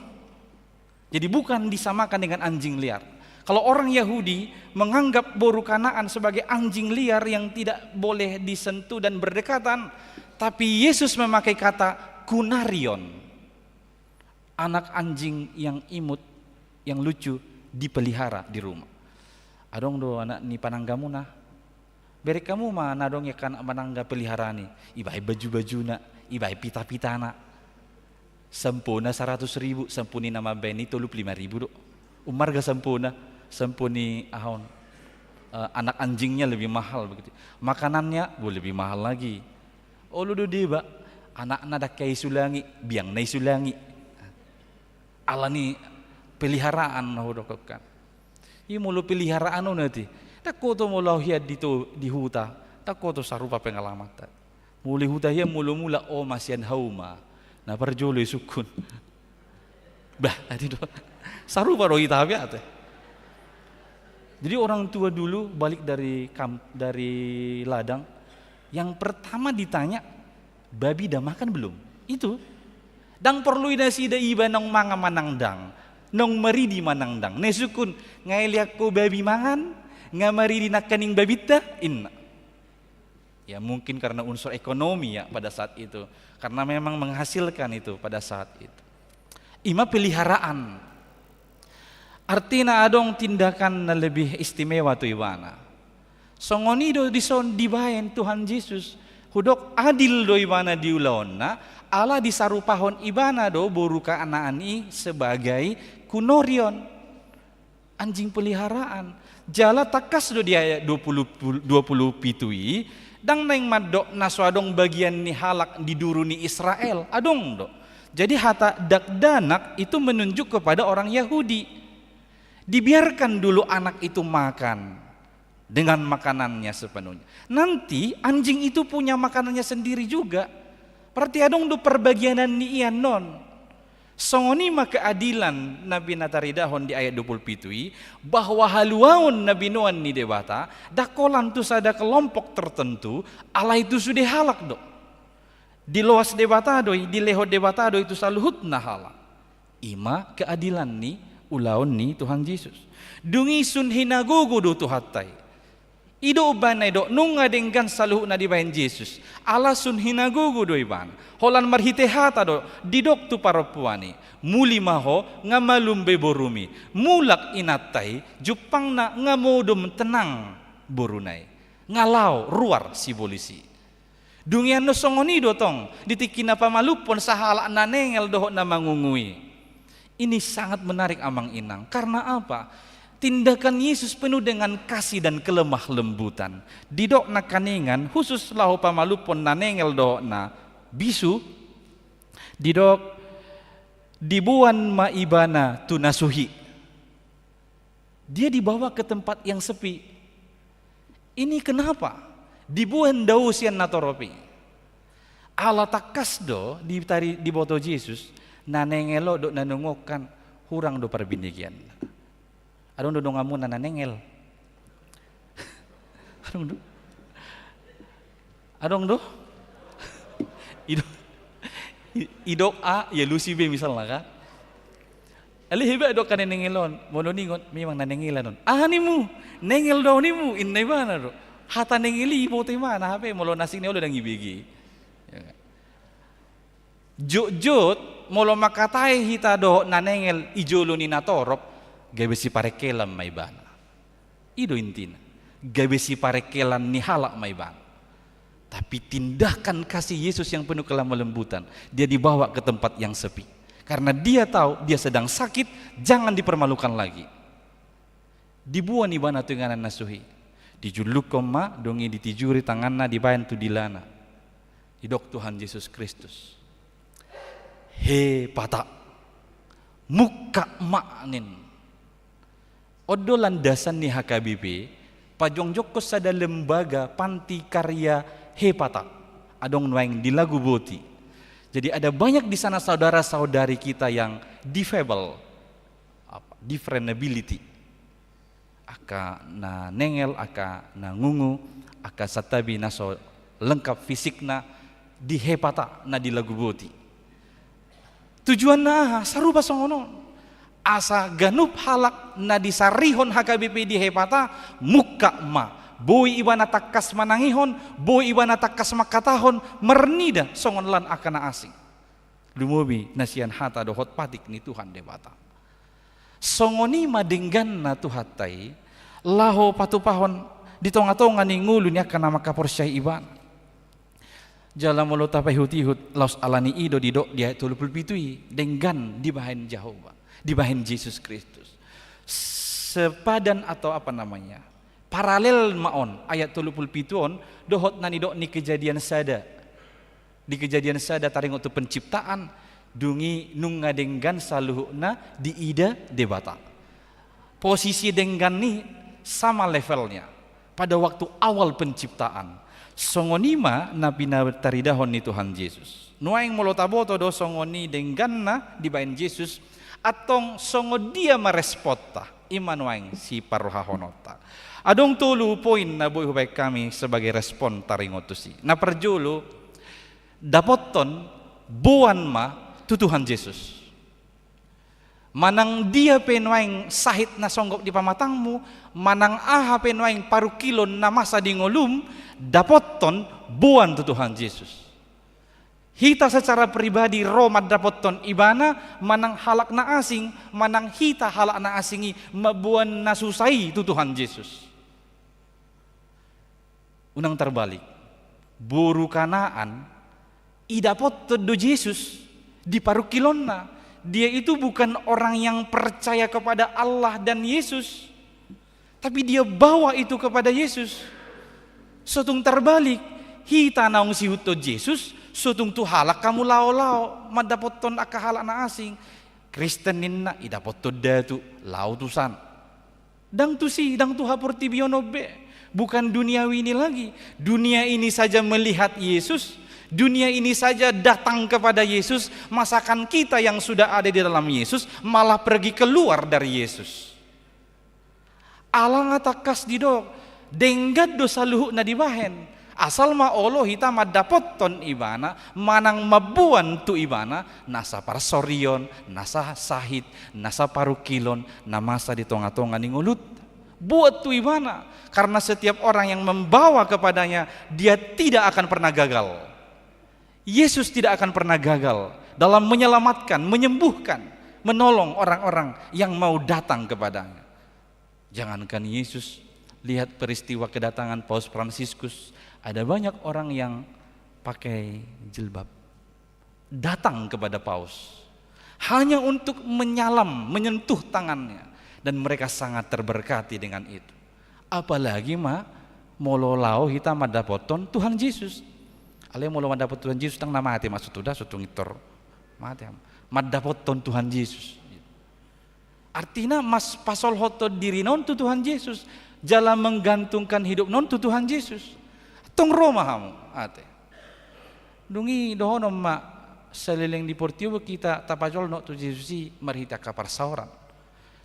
Jadi bukan disamakan dengan anjing liar. Kalau orang Yahudi menganggap boru Kanaan sebagai anjing liar yang tidak boleh disentuh dan berdekatan, tapi Yesus memakai kata kunarion. Anak anjing yang imut, yang lucu, dipelihara di rumah. Adong do anak ni pananggamuna, berek hamu ma na adong angka anak panangga peliharaan i, ibaen baju-bajuna, ibaen pita-pitana. Sampona saratus ribu, sampo ni na mambaen i tolu pulu lima ribu do. Ummarga sampona, sampo ni aha on, eh, anak anjingnya lebih mahal begitu. Makanannya, bo, lebih mahal lagi. Olo do deba, anakna ndang hea isulangi, biangna isulangi. Alani peliharaan na hudok on. I molo peliharaan on ate, ndang hoto molo au hian di to, di huta, ndang hoto sarupa pengalamanta. Molo huta hian molo mulak, o, ma sian hauma, na parjolo isungkun. Bah, tadi do. Sarupa do hita hape ate. Jadi orang tua dulu balik dari kam-, dari ladang, yang pertama ditanya, "Babi da makan belum?" Itu. Ndang porlu i nasida iba naung mangan manang ndang, naung maridi manang ndang. Na isungkun, "Nga i lean ho babi mangan, nga maridi nangkaning babinta?" Inna. Ya, mungkin karena unsur ekonomi ya pada saat itu. Karena memang menghasilkan itu pada saat itu. Ima peliharaan. Artina adong tindakan na lebih istimewa tu ibana. Songon i do dison dibaen Tuhan Jesus. Hudok adil do ibana di ulaonna, ala disarupahon ibana do boru Kanaan i sebagai kunorion. Anjing peliharaan. Jala tangkas do di ayat dua puluh, dua puluh pitu i, ndang naeng mandok na so adong bagian ni halak di duru ni Israel, adong do. Jadi hata dakdanak itu menunjuk kepada orang Yahudi. Dibiarkan dulu anak itu makan dengan makanannya sepenuhnya. Nanti anjing itu punya makanannya sendiri juga. Berarti adong do parbagianan ni i annon. Songon i ma keadilan na pinataridahon di ayat dua puluh pitu i, bahwa haluaon na binoan ni Debata, ndang holan tu sada kelompok tertentu, alai tu sude halak do. Diloas Debata do i, dilehon Debata do i tu saluhutna halak. Ima keadilan ni ulaon ni Tuhan Jesus. Dung i sun hinagogo do Tuhanta i. I do umbahen na didok, nunga denggan saluhutna dibaen Jesus, ala sun hinagogo do ibana. Holan marhite hata do didok tu parompuan i, muli ma ho, nga malum be borumi. Mulak inanta i, jumpangna nga modom tenang boruna i. Nga laho ruar sibolis i. Dung i annon songon i do tong, di tingki na pamalumhon sahalak na nengel dohot na mangungu i. Ini sangat menarik, Amang Inang. Karena apa? Tindakan Yesus penuh dengan kasih dan kelemah lembutan. Didok nangkaningan, khusus laho pamalumhon na nengel dohot na bisu, didok, diboan ma ibana tu na suhi. Dia dibawa ke tempat yang sepi. Ini kenapa? Diboan do sian natorop i. Ala tangkas do ditari, diboto Jesus, na nengel on dohot na nunga on kan hurang do parbinegeanna. Adong do donganmuna na nengel? Adong do? Adong do? Ido-, i-, idok A, ialusi B misalna kan. Alai hebat do angka na nengel on, molo ningot, memang na nengelan on. Aha ninmu? Nengel do au ninmu, inna ibana do. Hata nengel i diboto ibana, hape molo na asing na olo ndang ibege. Ya kan? Jotjot, molo mangkatai hita dohot na nengel i jolo ni natorop, gabe siparengkelan ma ibana. I do intina. Gabe siparengkelan ni halak ma ibana. Tapi tindakan kasih Yesus yang penuh kelemah lembutan, dia dibawa ke tempat yang sepi. Karena dia tahu dia sedang sakit, jangan dipermalukan lagi. Diboan ibana tu inganan na suhi. Dijullukkon ma, dung i ditijuri tanganna, dibaen tu dilana. Didok Tuhan Jesus Kristus, "Hepata, mungkap ma," ninna. On do landasan ni H K B P pajongjongkon sada lembaga panti karya Hepata. Adong nuaeng di Laguboti. Jadi ada banyak di sana saudara-saudari kita yang difabel, apa, different ability. Angka na nengel, angka na ngungu, angka santabi na so lengkap fisikna di Hepata na di Laguboti. Tujuanna aha? Sarupa songon on. Asa ganup halak na disarihon H K B P di Hepata, mungkap ma. Boi ibana tangkas manangihon, boi ibana tangkas mangkatahon, marnida songon lan angka na asing. Lumobi na sian hata dohot patik ni Tuhan Debata. Songon i ma dengganna Tuhanta i, laho patupahon di tonga-tonga ni ngolu ni angka na mangkaporseai ibana. Jala molo tapaihut-ihut, laos ala ni i do didok di ayat tolu pulu pitu i, denggan dibahen Jahowa, dibahen Jesus Kristus. Sepadan atau apa namanya, paralel ma on, ayat tolu pulu pitu on, dohot na nidok ni Kejadian sada. Di Kejadian sada taringot tu penciptaan, dung i nunga denggan saluhutna diida Debata. Posisi denggan i sama levelnya pada waktu awal penciptaan. Songon i ma na pinataridahon ni Tuhan Jesus. Nuaeng molo taboto do songon i dengganna dibaen Jesus, antong songon dia ma responta? I ma nuaeng siparrohahononta. Adong tolu poin na boi hubaen hami sebagai respon taringot tusi. Na parjolo, dapothon boan ma tu Tuhan Jesus. Manang dia pe nuaeng sahit na songgop di pamatangmu, manang aha pe nuaeng parungkilon na masa di ngolum, dapothon boan tu Tuhan Jesus. Hita secara pribadi ro mandapothon ibana, manang halak na asing, manang hita halak na asing i mamboan na susa i tu Tuhan Jesus. Unang tarbalik. Boru Kanaan, idapothon do Jesus di parungkilonna. Dia itu bukan orang yang percaya kepada Allah dan Yesus, tapi dia bawa itu kepada Yesus. Sotung tarbalik, hita naung siihuthon Jesus, sotung tu halak hamu laho-laho mandapothon angka halak na asing. Kristen ninna, idapothon datu, laho tusan. Ndang tusi, ndang tu haportibion on be. Bukan duniawi ini lagi. Dunia ini saja melihat Yesus, dunia ini saja datang kepada Yesus, masakan kita yang sudah ada di dalam Yesus malah pergi keluar dari Yesus. Ala nga tangkas didok, denggan do saluhutna dibahen. Asal ma olo hita mandapothon ibana, manang mamboan tu ibana, nasa parsorion, nasa sahit, nasa parungkilon, na masa di tonga-tonga ni ngolunta. Boan tu ibana, karena setiap orang yang membawa kepadanya, dia tidak akan pernah gagal. Yesus tidak akan pernah gagal dalam menyelamatkan, menyembuhkan, menolong orang-orang yang mau datang kepadanya. Jangankan Yesus, lihat peristiwa kedatangan Paus Fransiskus, ada banyak orang yang pakai jilbab datang kepada Paus hanya untuk menyalam, menyentuh tangannya, dan mereka sangat terberkati dengan itu. Apalagi ma molo laho hita mandapothon Tuhan Jesus. Alai molo mandapothon Tuhan Jesus, ndang na mate maksud, udah, sotung i tor mate. Mandapothon Tuhan Jesus. Artina, mas pasolhothon dirina on tu Tuhan Jesus, jala menggantungkan hidupna on tu Tuhan Jesus. Tong ro ma hamu, ate. Dung i dohonon ma, saleleng di portibi on hita tapajolnok tu Jesus i marhite angka parsaoran.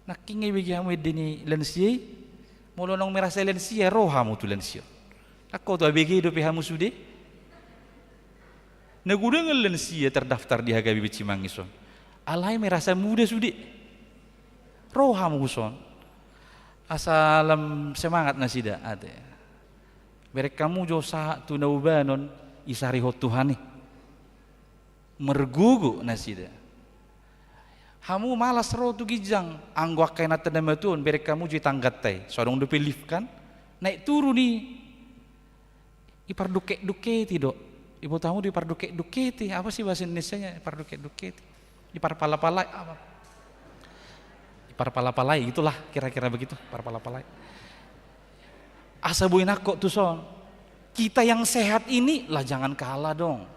Nangkin nga ibege hamu ende ni lansia i, molo naung merasa lansia, ro hamu tu lansia on. Nangkin tu A B G dope hamu sude. Na godang lansia terdaftar di H K B P Cimangis on. Alai merasa muda sude. Ro hamu tuson. Asa lam semangat nasida, ate. Bereng hamu jo sahat tu na ubanon, isarihon Tuhan i. Mergogo nasida. Hamu malas ro tu ginjang, anggo angka inanta na matua on, bereng hamu jo i tangganta i. So adong dope lift kan? Naik turun i. Ipardungket-dungketi do. Iboto hamu do ipardungket-dungketi. Apa sih bahasa Indonesianya ipardungket-dungketi? Iparpala-palai apa? Parpalapalai, itulah kira-kira begitu, parpalapalai. Asa boi nangkok tuson. Kita yang sehat ini lah jangan kalah dong.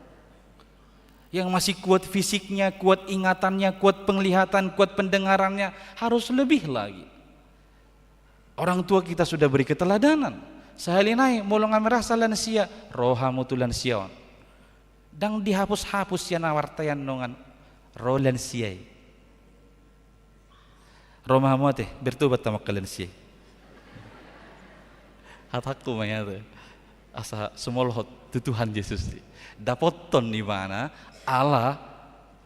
Yang masih kuat fisiknya, kuat ingatannya, kuat penglihatan, kuat pendengarannya, harus lebih lagi. Orang tua kita sudah beri keteladanan. Sahali nai molo nga merasa lansia, ro hamu tu lansia on. Ndang dihapus-hapus sian awarta i annon, ro lansia i. Ro ma hamu ate, bertobat ma angka lansia i. Hatangku ma i ate. Asa sumolhot tu Tuhan Jesus i. Dapothon ibana, ala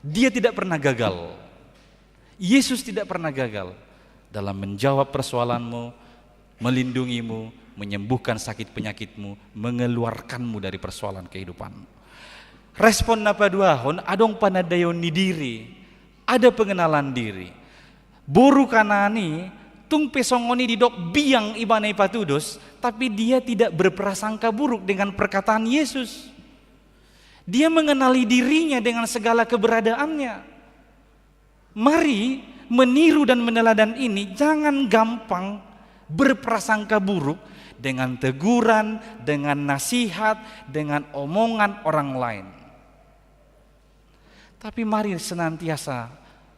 dia tidak pernah gagal. Yesus tidak pernah gagal dalam menjawab persoalanmu, melindungimu, menyembuhkan sakit penyakitmu, mengeluarkanmu dari persoalan kehidupanmu. Respon na paduahon, adong panandaion ni diri, ada pengenalan diri. Boru Kanaan i, tung pe songon i didok biang ibana i patudos, tapi dia tidak berprasangka buruk dengan perkataan Yesus. Dia mengenali dirinya dengan segala keberadaannya. Mari meniru dan meneladan ini, jangan gampang berprasangka buruk dengan teguran, dengan nasihat, dengan omongan orang lain. Tapi mari senantiasa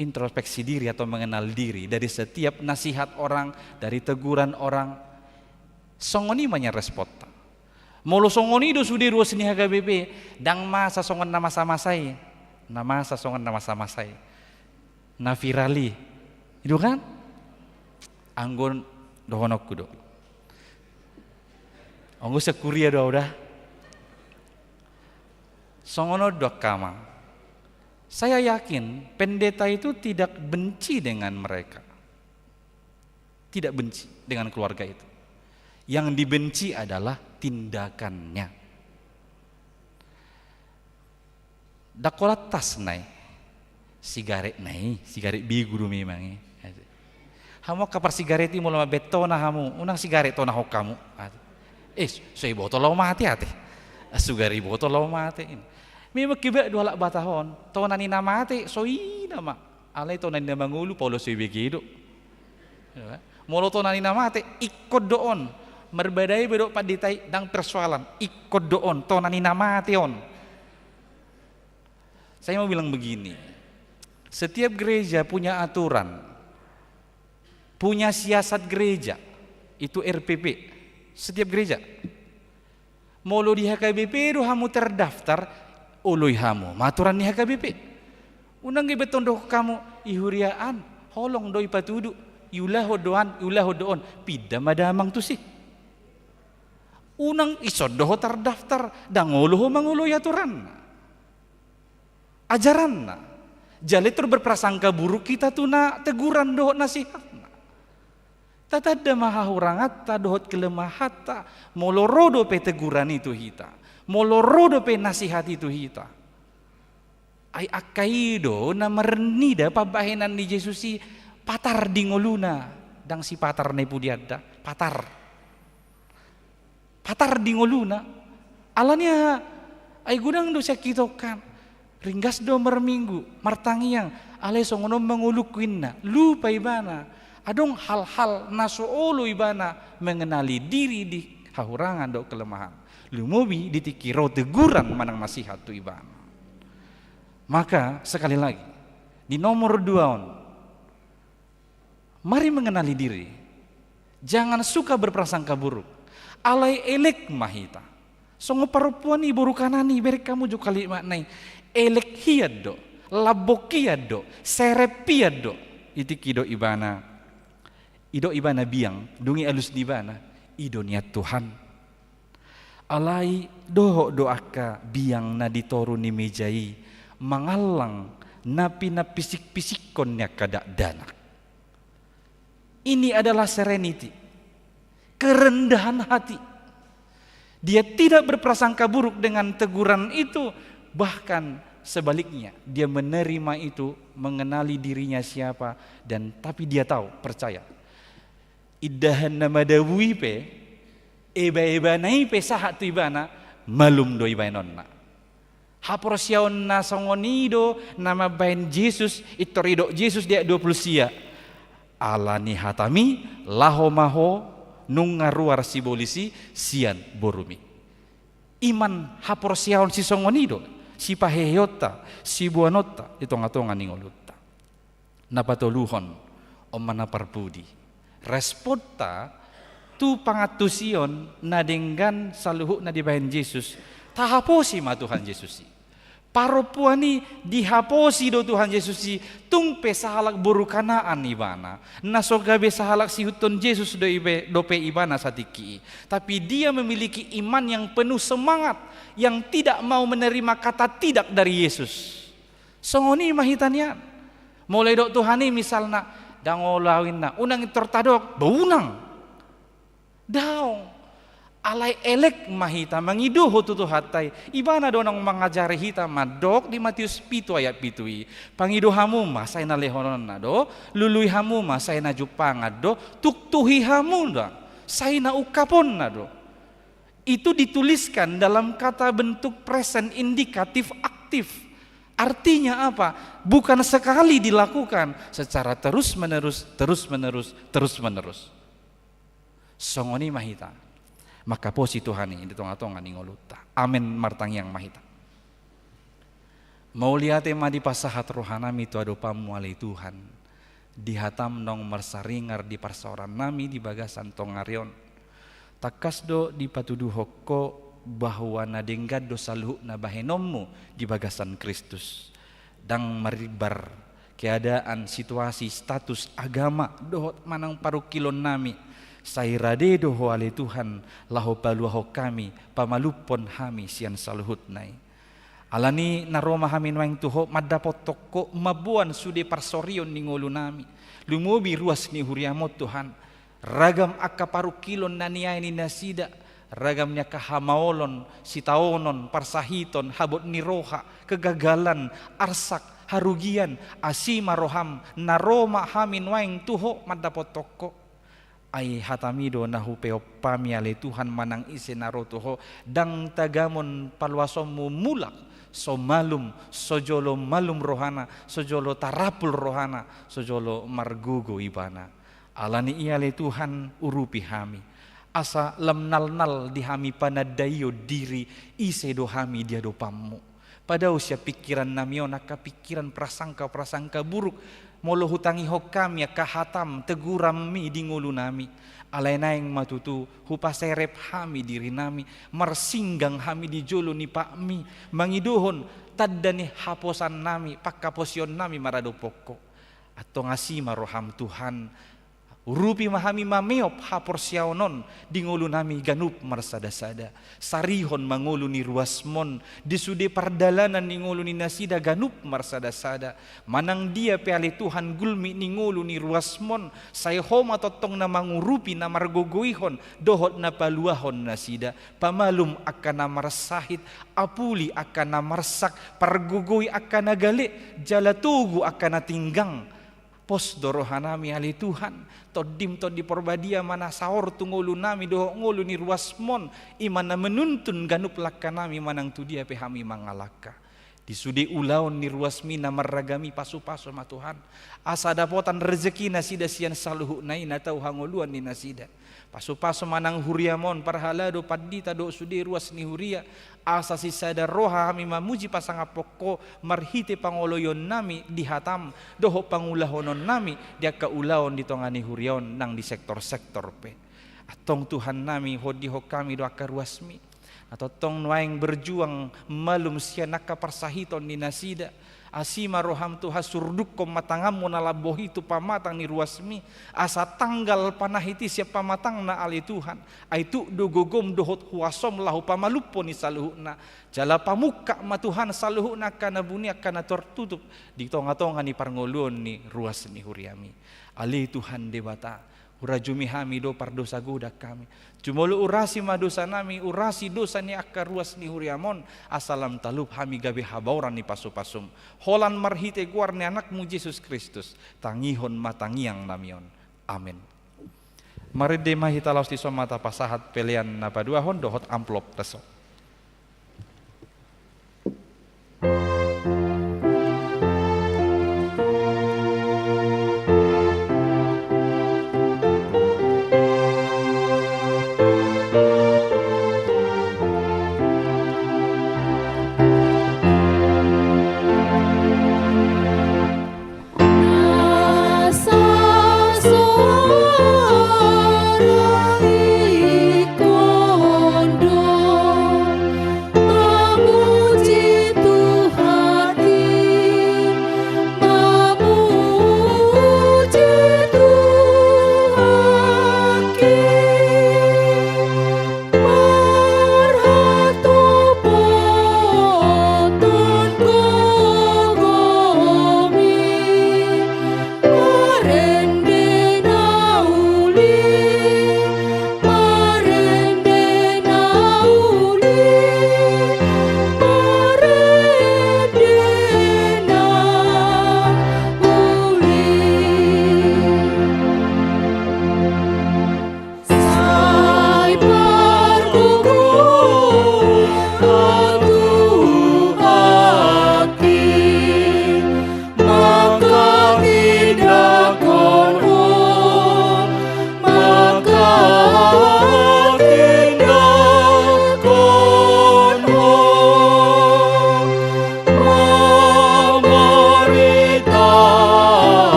introspeksi diri atau mengenal diri dari setiap nasihat orang, dari teguran orang. Songon i ma nian responta. Molo songon i do sude ruas ni H K B P, ndang masa songon na masa-masa i. Na masa songon na masa-masa i. Na viral i. I do kan? Anggo dohononku do. Anggo sian kuria do au da. Songon on do angka amang. Saya yakin pendeta itu tidak benci dengan mereka. Tidak benci dengan keluarga itu. Yang dibenci adalah tindakannya. Ndang holan tasna i. Sigaretna i, sigaret begu do memang i. Hamu angka parsigaret i molo mambaen tona hamu, unang sigaret tonahon hamu. Eh, so iboto laho mate ate. Sugar iboto laho mate. Memang kehe do halak Batak on, tona ni na mate, so i nama. Alai tona ni na mangolu, paula so ibege do. Molo tona ni na mate, ingkon do on. Marbadai be do pandita i, ndang persoalan. Ingkon do on, tona ni na mate on. Saya mau bilang begini, setiap gereja punya aturan, punya siasat gereja, itu R P P, setiap gereja. Molo di H K B P do hamu terdaftar, oloi hamu ma aturan ni H K B P. Unang gabe tong dohot hamu, i huria an, holong do i patudu, iulahon do an, iulahon do on, pinda ma damang tusi. Unang ison do ho terdaftar, ndang olo ho mangoloi aturanna. Ajaranna. Jala tor berprasangka buruk hita tu na teguran dohot nasihatna. Tatanda ma hahuranganta dohot kelemahanta, molo ro dope teguran i tu hita, molo ro dope nasihat i tu hita. Ai angka i do na marnida pambahenan ni Jesus i, patar di ngoluna, ndang sipatar na i pudian da, patar. Patar di ngoluna. Alani aha? Ai godang do sian hita on kan. Ringgas do marminggu, martangiang, alai songon on ma ngolungku inna. Lupa ibana. Adong hal-hal na so olo ibana mengenali diri di hahurangan dohot kelemahan. Lumobi di tingki ro teguran manang nasihat tu ibana. Maka sekali lagi, di nomor dua on, mari mengenali diri. Jangan suka berprasangka buruk. Alai elek ma hita. Songon parompuan i boru Kanaan i, bereng hamu jo kalimatna i. Elek hian do, lambok hian do, serep hian do. I tingki do ibana, i do ibana biang, dung i alus ni ibana, i do nian Tuhan. Alai dohot do angka biang na di toru ni meja i mangallang na pinampisik-pisikhon ni angka dakdanak. Ini adalah serenity, kerendahan hati. Dia tidak berprasangka buruk dengan teguran itu, bahkan sebaliknya, dia menerima itu, mengenali dirinya siapa, dan tapi dia tahu, percaya. Indahan na madabu i pe, eba-ebana i pe sahat tu ibana, malum do i baenonna. Haporseaon na songon i do na mambaen Jesus, pintor didok Jesus di ayat dua puluh sia. Ala ni hataMi, laho ma Ho, nunga ruar sibolis i sian borumi. Iman haporseaon sisongon i do sipaheheonta, siboanonta di tongatonga ni ngolunta. Na patoluhon, on ma na parpudi, responta tu pangantusion na denggan saluhutna dibahen Jesus. Tahaposi ma Tuhan Jesus i. Parompuan i dihaposi do Tuhan Jesus i, tung pe sahalak boru Kanaan ibana, na so gabe sahalak siihuthon Jesus do ibe, dope ibana satingki i. Tapi dia memiliki iman yang penuh semangat, yang tidak mau menerima kata tidak dari Yesus. Songon i ma hita nian. Molo didok Tuhan i misalna, "Ndang olo ahu inna, unang intor tadok," ba unang. Daong. Alai elek ma hita mangido Ho tu Tuhanta i. Ibana do naung mangajari hita mandok di Matius pitu ayat pitu i. Pangido hamu ma sai na lehononna do, lului hamu ma sai na jumpangan do, tuktuhi hamu ma sai na ungkaponna do. Itu dituliskan dalam kata bentuk present indikatif aktif. Artinya apa? Bukan sekali dilakukan, secara terus-menerus, terus-menerus, terus-menerus. Songon i ma hita manghaposi Tuhan i di tongatonga ni ngolunta. Amen. Martangiang ma hita. Mauliate ma dipasahat rohanami tu adopanMu ale Tuhan. Di hataM naung marsaringar di parsaorannami di bagasan tonga ari on. Tangkas do dipatuduhon Ho bahwa na denggan do saluhutna bahenonMu di bagasan Kristus. Ndang marimbar keadaan, situasi, status, agama, dohot manang parungkilonnami. Sai rade do Ho ale Tuhan, laho paluahon hami, pamalumhon hami sian saluhutna i. Alani na ro ma hami nuaeng tu Ho, mandapothon Ho, mamboan sude parsorion ni ngolunami. Lumobi ruas ni huriaM on Tuhan. Ragam angka parungkilon na niae ni nasida, ragam ni angka hamaolon, sitaonon, parsahiton, habot ni roha, kegagalan, arsak, harugian, asi ma rohaM, na ro ma hami nuaeng tu Ho mandapothon Ho. Ai hataMi do na hupeop hami ale Tuhan manang ise na ro tu Ho, ndang tagamon paluasonMu mulak, so malum, so jolo malum rohana, so jolo tarapul rohana, so jolo margogo ibana. Alani i ale Tuhan, urupi hami. Asa lam nalnal di hami panandaion diri, ise do hami di adopanMu. Padao sian pingkirannami on angka pingkiran prasangka-prasangka buruk, molo hutangihon hami angka hataM, teguranMi di ngolunami. Alai naeng ma tutu hupaserep hami dirinami, marsinggang hami di jolo ni patMi, mangidohon tanda ni haposannami, panghaposionnami maradophon Ho. Antong asi ma rohaM Tuhan, urupi ma hami mameop haporseaon on di ngolunami ganup marsadasada. Sarihon ma ngolu ni ruasMon di sude pardalanan ni ngolu ni nasida ganup marsadasada. Manang dia pe ale Tuhan gulmit ni ngolu ni ruasMon, sai Ho ma tongtong na mangurupi, na margogoihon, dohot na paluahon nasida. Pamalum angka na marsahit, apuli angka na marsak, pargogoi angka na gale, jala togu angka na tinggang. Pos do rohanami ale Tuhan, TondiM Tondi Porbadia ma na saor tu ngolunami dohot ngolu ni ruasMon, i ma na manuntun ganup langkanami manang tu dia pe hami mangalangka. Di sude ulaon ni ruasMi na marragam i pasupasu ma Tuhan, asa dapotan rezeki nasida sian saluhutna i na tau hangoluan ni nasida. Pasupasu manang huriaMon, parhalado, pandita dohot sude ruas ni huria, asa sisada roha hami mamuji pasangaphon Ho marhite pangoloionnami di hataM, dohot pangulahononnami di angka ulaon di tonga ni huria on nang di sektor-sektor pe. Antong Tuhannami, hondihon hami do angka ruasMi. Na tongtong nuaeng berjuang malum sian angka parsahiton ni nasida. Asi ma rohaM Tuhan, surdukhon ma tanganMu na lambok i tu pamatang ni ruasMi, asa tanggal panahit i sian pamatangna ale Tuhan. Ai tuk do gogoM dohot huasoM laho pamalumhon i saluhutna. Jala pamungka ma Tuhan saluhutna angka na buni, angka na tertutup di tongatonga ni parngoluon ni ruas ni huriaMi. Ale Tuhan Debata, hurajumi hami do pardosa godang hami. Jumolo urasi ma dosanami, urasi dosa ni angka ruas ni huriaM on, asa lam talup hami gabe habaoran ni pasupasuM. Holan marhite goar ni AnakMu Jesus Kristus, tangihon ma tangiangnami on. Amen. Marende ma hita laos dison ma tapasahat pelean na paduahon dohot amplop reso.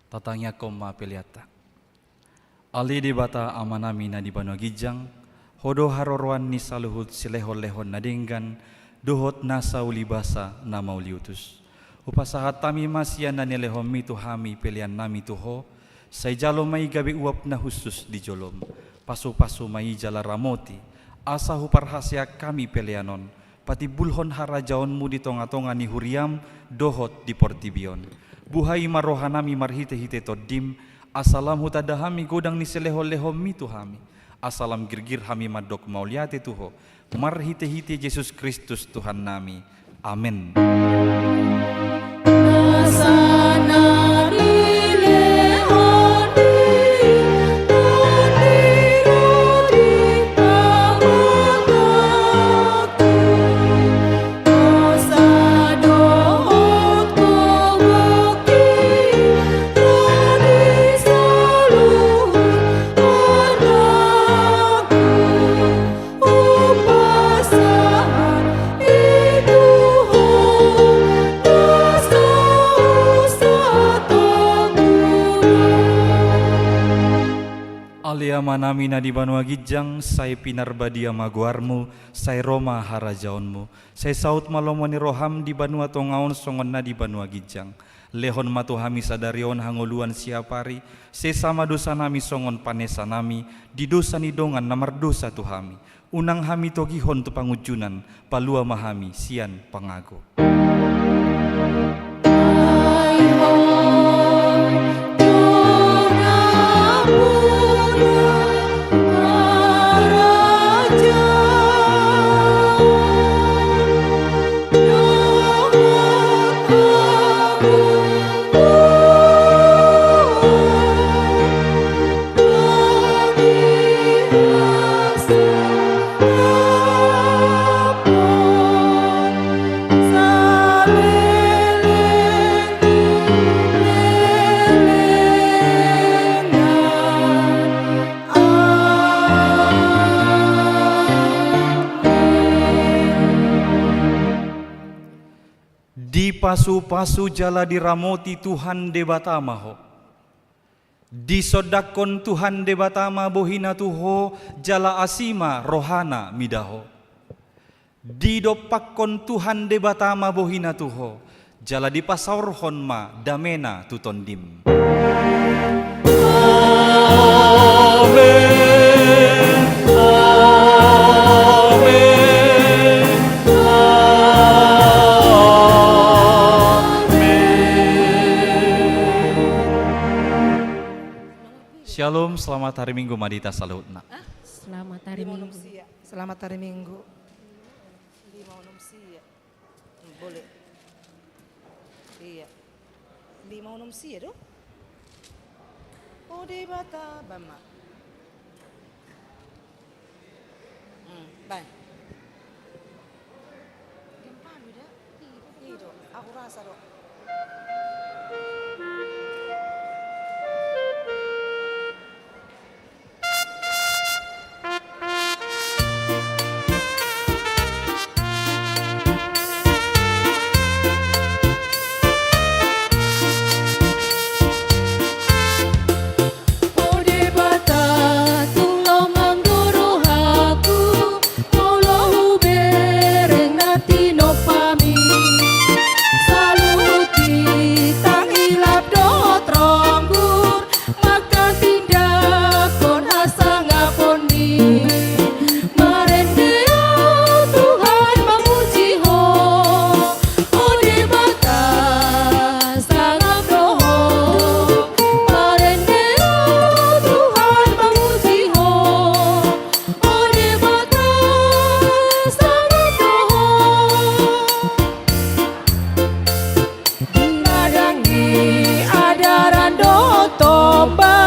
Tatangiangkon ma peleanta. Ale Debata Amanami na di banua ginjang, Ho do haroroan ni saluhut silehonlehon na denggan dohot nasa ulibasa na mauliutus. Hupasahat hami ma sian na nilehonmi tu hami peleannami tu Ho, sai jalo ma i gabe uap na hushus di jolom. Pasupasu ma i jala ramoti, asa huparhaseang hami pelean on patimbulhon harajaonmu di tongatonga ni huriam dohot di portibi on. Buhai ma rohanami marhitehite Tondim, asa lam hutanda hami godang ni silehonlehonmi tu hami, asa lam girgir hami mandok mauliate tu Ho, marhitehite Jesus Kristus Tuhannami. Amen. Ale Amanami na di banua ginjang, sai pinarbadia ma goarmu, sai ro ma harajaonmu, sai saut ma lomo ni roham di banua tonga on songon na di banua ginjang. Lehon ma tu hami sadari on hangoluan siapari, sesa ma dosanami songon panesanami di dosa ni dongan na mardosa tu hami. Unang hami togihon tu pangunjunan, palua ma hami sian pangago. Pasu-pasu jala diramoti Tuhan Debata ma ho. Disondangkon Tuhan Debata ma bohina tu ho, jala asi ma rohana mida ho. Didompakkon Tuhan Debata ma bohina tu ho, jala dipasaorhon ma damena tu tondim. Amen. Amen. Amen. Shalom, selamat hari Minggu ma di hita saluhutna. Selamat hari Minggu. Selamat hari Minggu. Lima onom sia. Hmm, boleh. Iya. Lima onom sia do. O Debata, bama. Hmm, baik. Gempa do da? Iya do, aku rasa do. O Debata, tung lomang do rohaku, molo hubereng na tinompami. Saluhut i tanghilap dohot ronggur, manghatindanghon hasangaponni. Marende ahu Tuhan mamuji Ho, o Debata sangap do Ho. Marende ahu Tuhan mamuji Ho, o Debata sangap do Ho. Di ladang ni adaran dohot tomba,